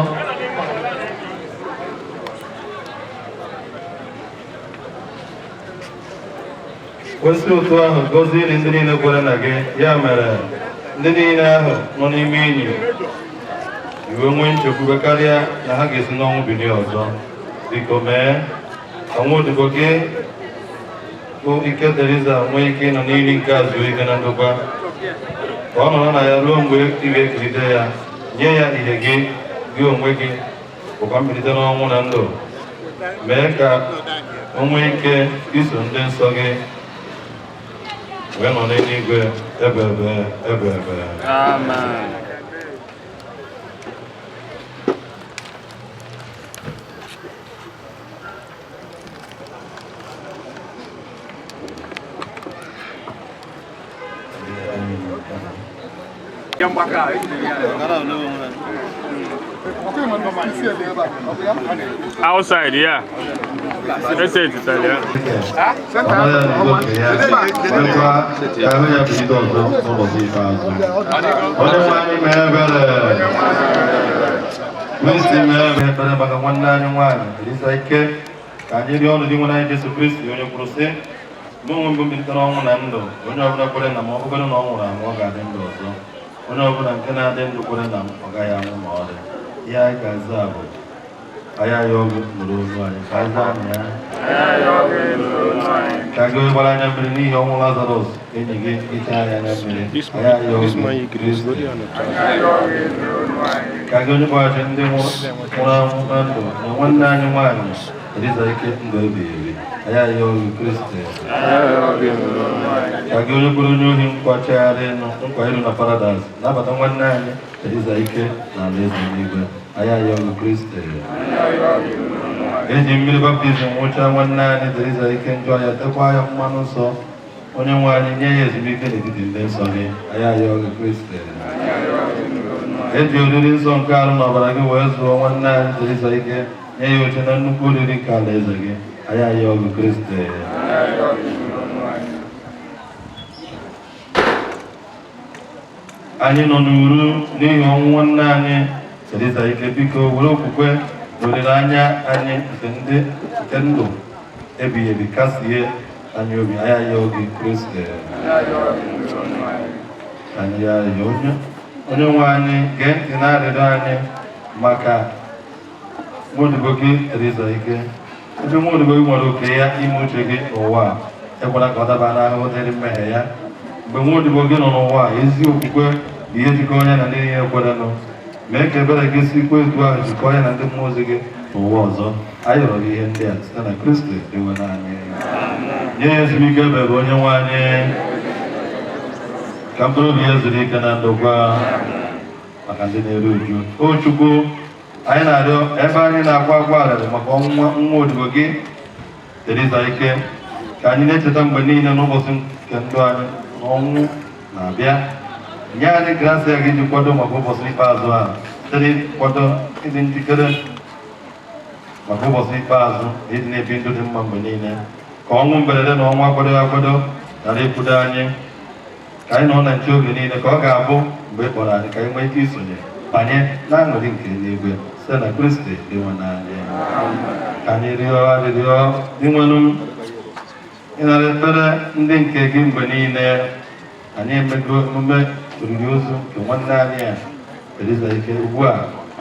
kwesị otu ahụ gọzie ili ndị niile kwere na gị. Ya mere ndị niile ahụ nọ n'ime enyi iwe nwee nchekwube karịa na ha ga-esi n'ọnwụ bilie ọzọ. Biko mee ka nwa odibo gị bụ Ike Teresa nwee ike ịnọ n'ili nke a zuo ike na ndokwa, ka ọ nọrọ na ya ruo mgbe ị ga-ekelite ya, nye ya ihe gị, gị onwe gị bụkwa mbilite n'ọnwụ na ndụ. Mee ka o nwee ike iso ndị nsọ gị wee nọ n'eluigwe ebe ebe ebe ebe. Amen. Outside, yeah. Let's say it's Italian. Onye ọbụla nke na-adị ndụ kwere na m, ọ gaghị anwụ ma ọlị. Ihe anyị ga-aza bụ anyị ayọ ọgwụ nụrụ olu anyị, ka anyị zaa na ya. Ka gị onye gbara anya mmiri n'ihi ọnwụ Lazarọs enyi gị iche anyị anya mmiri, anyị ayọ ọgwụ Kristi. Ka gị onye kpọghachi ndị nwụrụ anwụ na ndụ na nwanne anyị nwaanyị Eliza Ike ndụ ebighị ebi, anyị ayọ ọgwụ Kristi. Ka gị onye kwere onye ohi nkwa chegharị nkwa iru na paradaịs nabata nwanne anyị Eliza Ike na alaeze n'igwe, anyị ayọ ọgwụ Kristi. Eji mmiri baptizim nwụchaa nwanne anyị Teresa Ike njọ ya, tekwa ya mmanụ nsọ. Onye nwe anyị nye ya ezumike n'etiti ndị nsọ gị, anyị ayọ gị Kristi. Eji oriri nsọ nke arụ na ọbara gị wee zụọ nwanne anyị Teresa Ike, nye ya oche na nnukwu oriri nke alaeze gị, anyị ayọ gị Kristi. Anyị nọ n'uru n'ihi ọnwụ nwanne anyị Teresa Ike, biko were okwukwe na olileanya anyị nke ndụ ebighị ebi kasie anyị obi, anyị ayọ gị Kristi. Anyị ayọ onye Onye nwe anyị, gee ntị na arịrịọ anyị maka nwaodibo gị Teresa Ike. Ebe nwaodibo gị nwere oke ya ime uche gị n'ụwa a, ekwela ka ọ daba n'ahụhụ dịrị mmehie ya. Mgbe nwaodibo gị nọ n'ụwa a, ezi okwukwe bụ ihe jikọrọ ya na ndị niile kwerenụ. Mee ka ebere gị sikwa etu ahụ jikọọ ya na ndị mmụọ ozi gị n'ụwa ọzọ. Anyị rịọrọ gị ihe ndị a site na Kristi Dinwenụ anyị. Nye ya ezumike ebere onye nwe anyị, ka mkpụrụ obi ya zuru ike na ndokwa maka ndị na-eru uju. O Chukwu, anyị na-arịọ ebe anyị na-akwa akwa arịrị maka ọnwụ nwa odibo gị Teresa Ike, ka anyị na-echeta mgbe niile n'ụbọchị nke ndụ anyị na ọnwụ na-abịa. Nye anyị grasia gị iji kwado maka ụbọchị ikpeazụ a, site n'ịkwado ịdị njikere maka ụbọchị ikpeazụ na ịdị na-ebi ndụ dị mma mgbe niile. Ka ọnwụ mberede na ọnwụ akwadoghị akwado ghara ịkwudo anyị, ka anyị nọ na nche oge niile, ka ọ ga-abụ mgbe ị kpọrọ anyị ka anyị nwee ike isonye banye n'aṅụrị nke eluigwe site na Kristi Dinwenụ anyị. Ka anyị rịọ arịrịọ. Dinwenụ, ịnara ekpere ndị nke gị mgbe niile. Anyị emego emume oriri ozu nke nwanne anyị a Teresa Ike. Ugbu a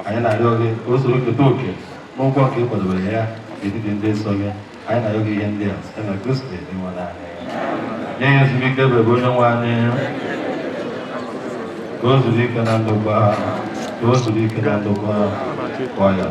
anyị na-arịọ gị ka o soro keta oke n'ụgwọ nke ị kwadobere ya n'etiti ndị nsọ gị. Anyị na-arịọ gị ihe ndị a site na Kristi Dinwenụ anyị. Nye ya ezumike ebebe onye nwe anyị, ka o zuru ike na ndokwa, ka o zuru ike na ndokwa kwa ya.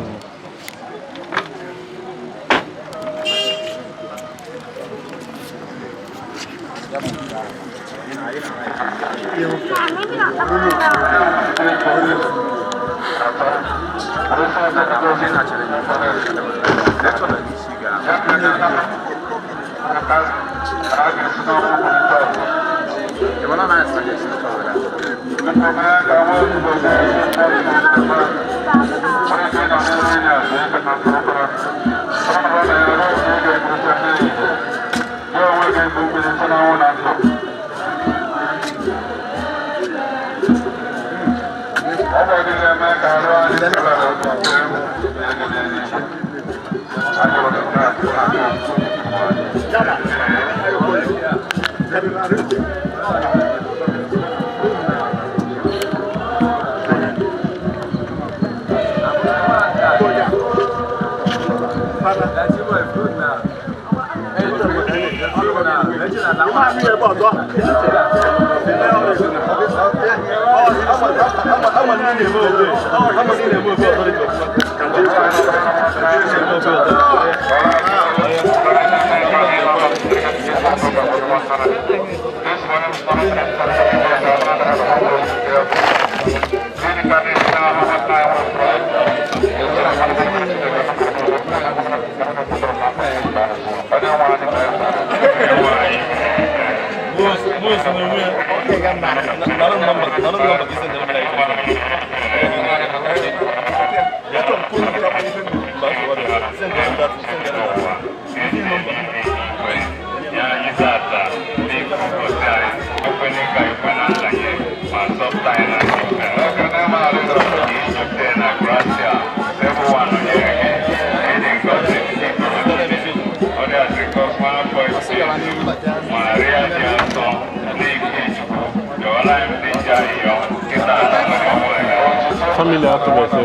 Family atụmatụ.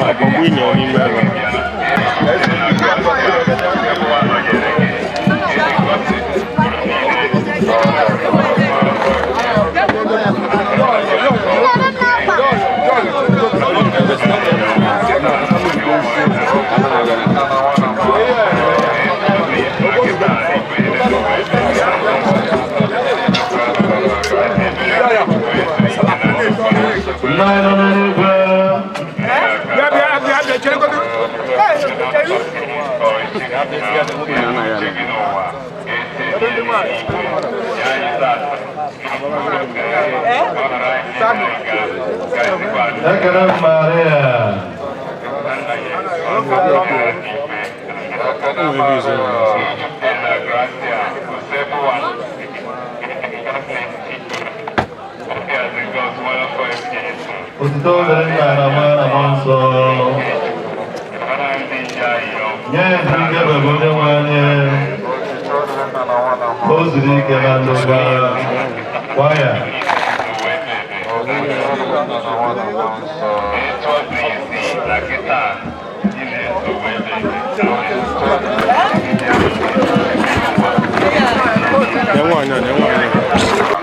Ọgbụ ịnọ n'ime ebe. Nna anyị nọ n'eluigwe. Ekele m Maria. Otito dịrị nna na nwa na mmụọ nsọ. Nye ezumike bụ onye nwe anyị. Ka o zuru ike na ndokwa. Kwaya. Nye nwaanyị a, nye nwaanyị a.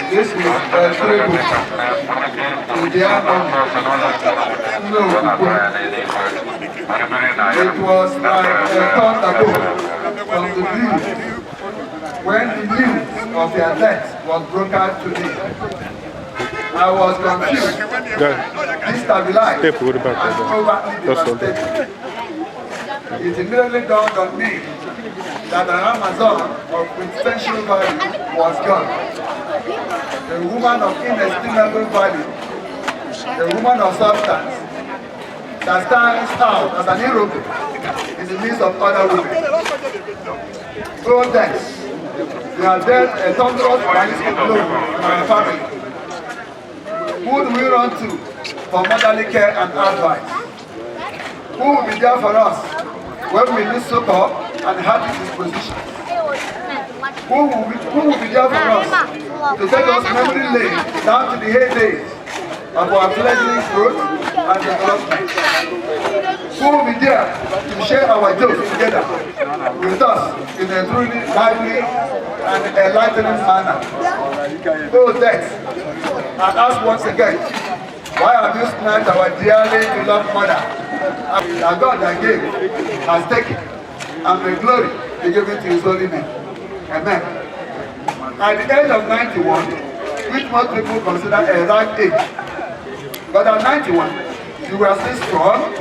This is a tribute to their no. It was like a thunderbolt from the blue when the news of their death was broken to me. I was confused, destabilized, Step with the back and overtly That's all. devastated. It immediately dawned on me that an Amazon of quintessential value was gone. A woman of inestimable value, a woman of substance, that stands out as an hero in the midst of other women. Oh, death, you have dealt a thunderous ballistic blow to my family. Who do we run to for motherly care and advice? Who will be there for us when we need succor and hearty disposition? Who will be there for us to take us memory lane down to the heydays of our fledgling growth and development? Who will be there to share our jokes together with us in a truly lively and enlightening manner? Oh, death, I ask once again, why have you snatched our dearly beloved mother? That God that gave has taken, and may glory be given to his holy name. Amen. At the age of 91, which most people consider a ripe age, but at 91, you were still strong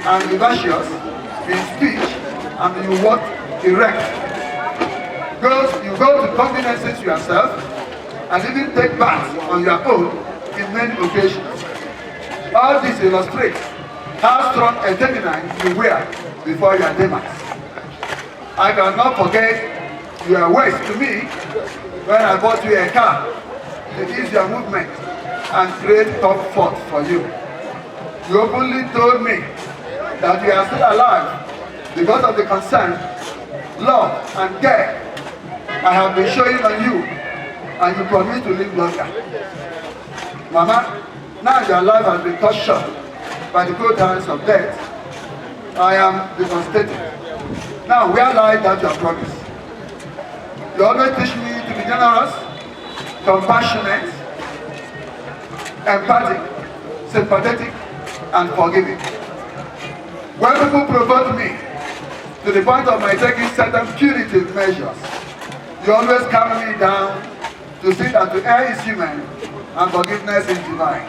and vivacious in speech, and you walked erect. You go to conveniences yourself, and even take baths on your own in many occasions. All this illustrates how strong a feminine you were before your demise. I cannot forget your words to me when I bought you a car to ease your movement and create comfort for you. You openly told me that you are still alive because of the concern, love, and care I have been showing on you, and you promised to live longer. Mama, now your life has been cut short by the cold hands of death. I am devastated. Now, where lies that your promise? You always teach me to be generous, compassionate, empathic, sympathetic, and forgiving. When people provoke me to the point of my taking certain punitive measures, you always calm me down to see that to err is human and forgiveness is divine.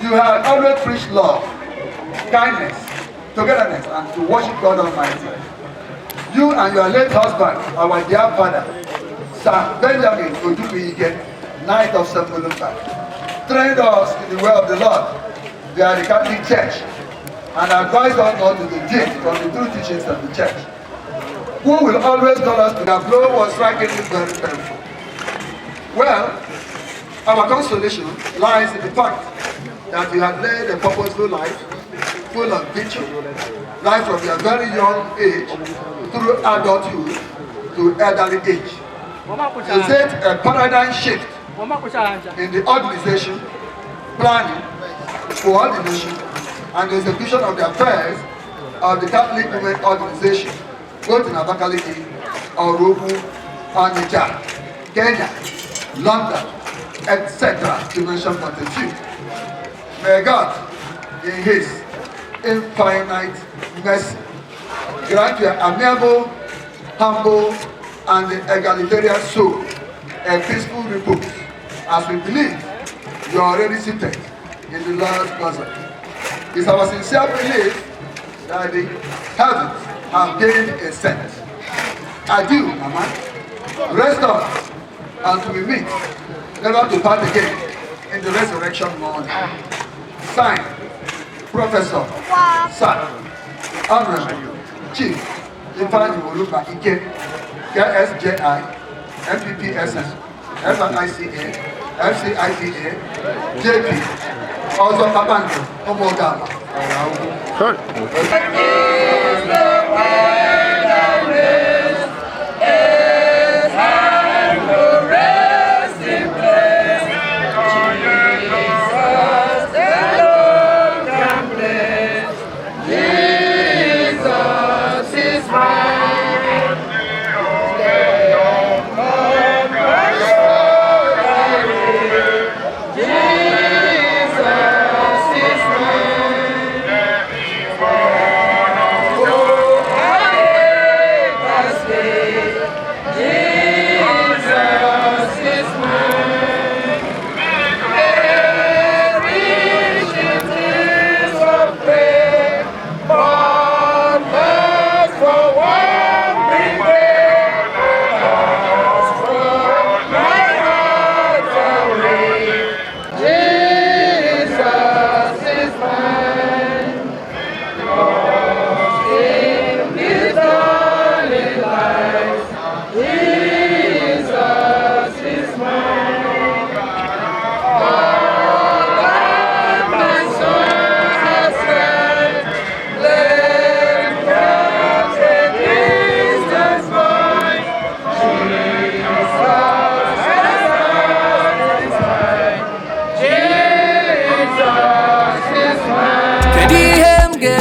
You have always preached love, kindness, togetherness, and to worship God Almighty. You and your late husband, our dear father, Sir Benjamin Ojukwu, Knight of St. Mulumba, trained us in the way of the Lord via the Catholic Church and advised us not to deviate from the true teachings of the Church. Who will always call us to the blow was strikingly very painful. Well, our consolation lies in the fact that you have led a purposeful life, full of virtue, life from your very young age through adulthood to elderly age. You set a paradigm shift in the organization, planning, coordination, and execution of the affairs of the Catholic Women Organization, both in Abakaliki, Oraukwu, Onitsha, Kenya, London, etc., to mention but a few. May God, in His infinite mercy, grant your amiable, humble, and egalitarian soul a peaceful repose, as we believe you are already seated in the Lord's bosom. It's our sincere belief that the heavens have gained a scent. Adieu, Mama. Rest on until we meet, never to part again in the resurrection morning. Signed, Professor Sir Honorable Chief Ifeanyi Mulumba Ike, KSJI, MPPSN, FICA, FCIPA, JP, Ọzọ Kpakpando, Ụmụgama.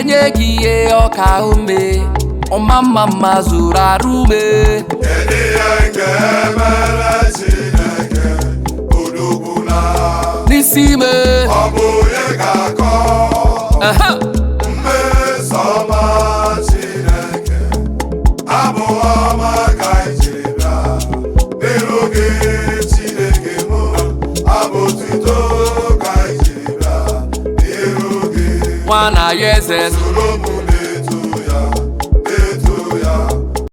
Ga-enye gị ihe ọka ume ọma mma mma zuru arụ ume. Kedu ihe nke mere Chineke odogbula n'isi ime? Ọ bụ onye ga-akọ mmeso ọma Chineke? Abụ ọma ka anyị jiri bịa n'iru gị, Chineke mụ. Abụ otuto ka anyị jiri bịa n'iru gị. Nwa na ya eze. Soro m.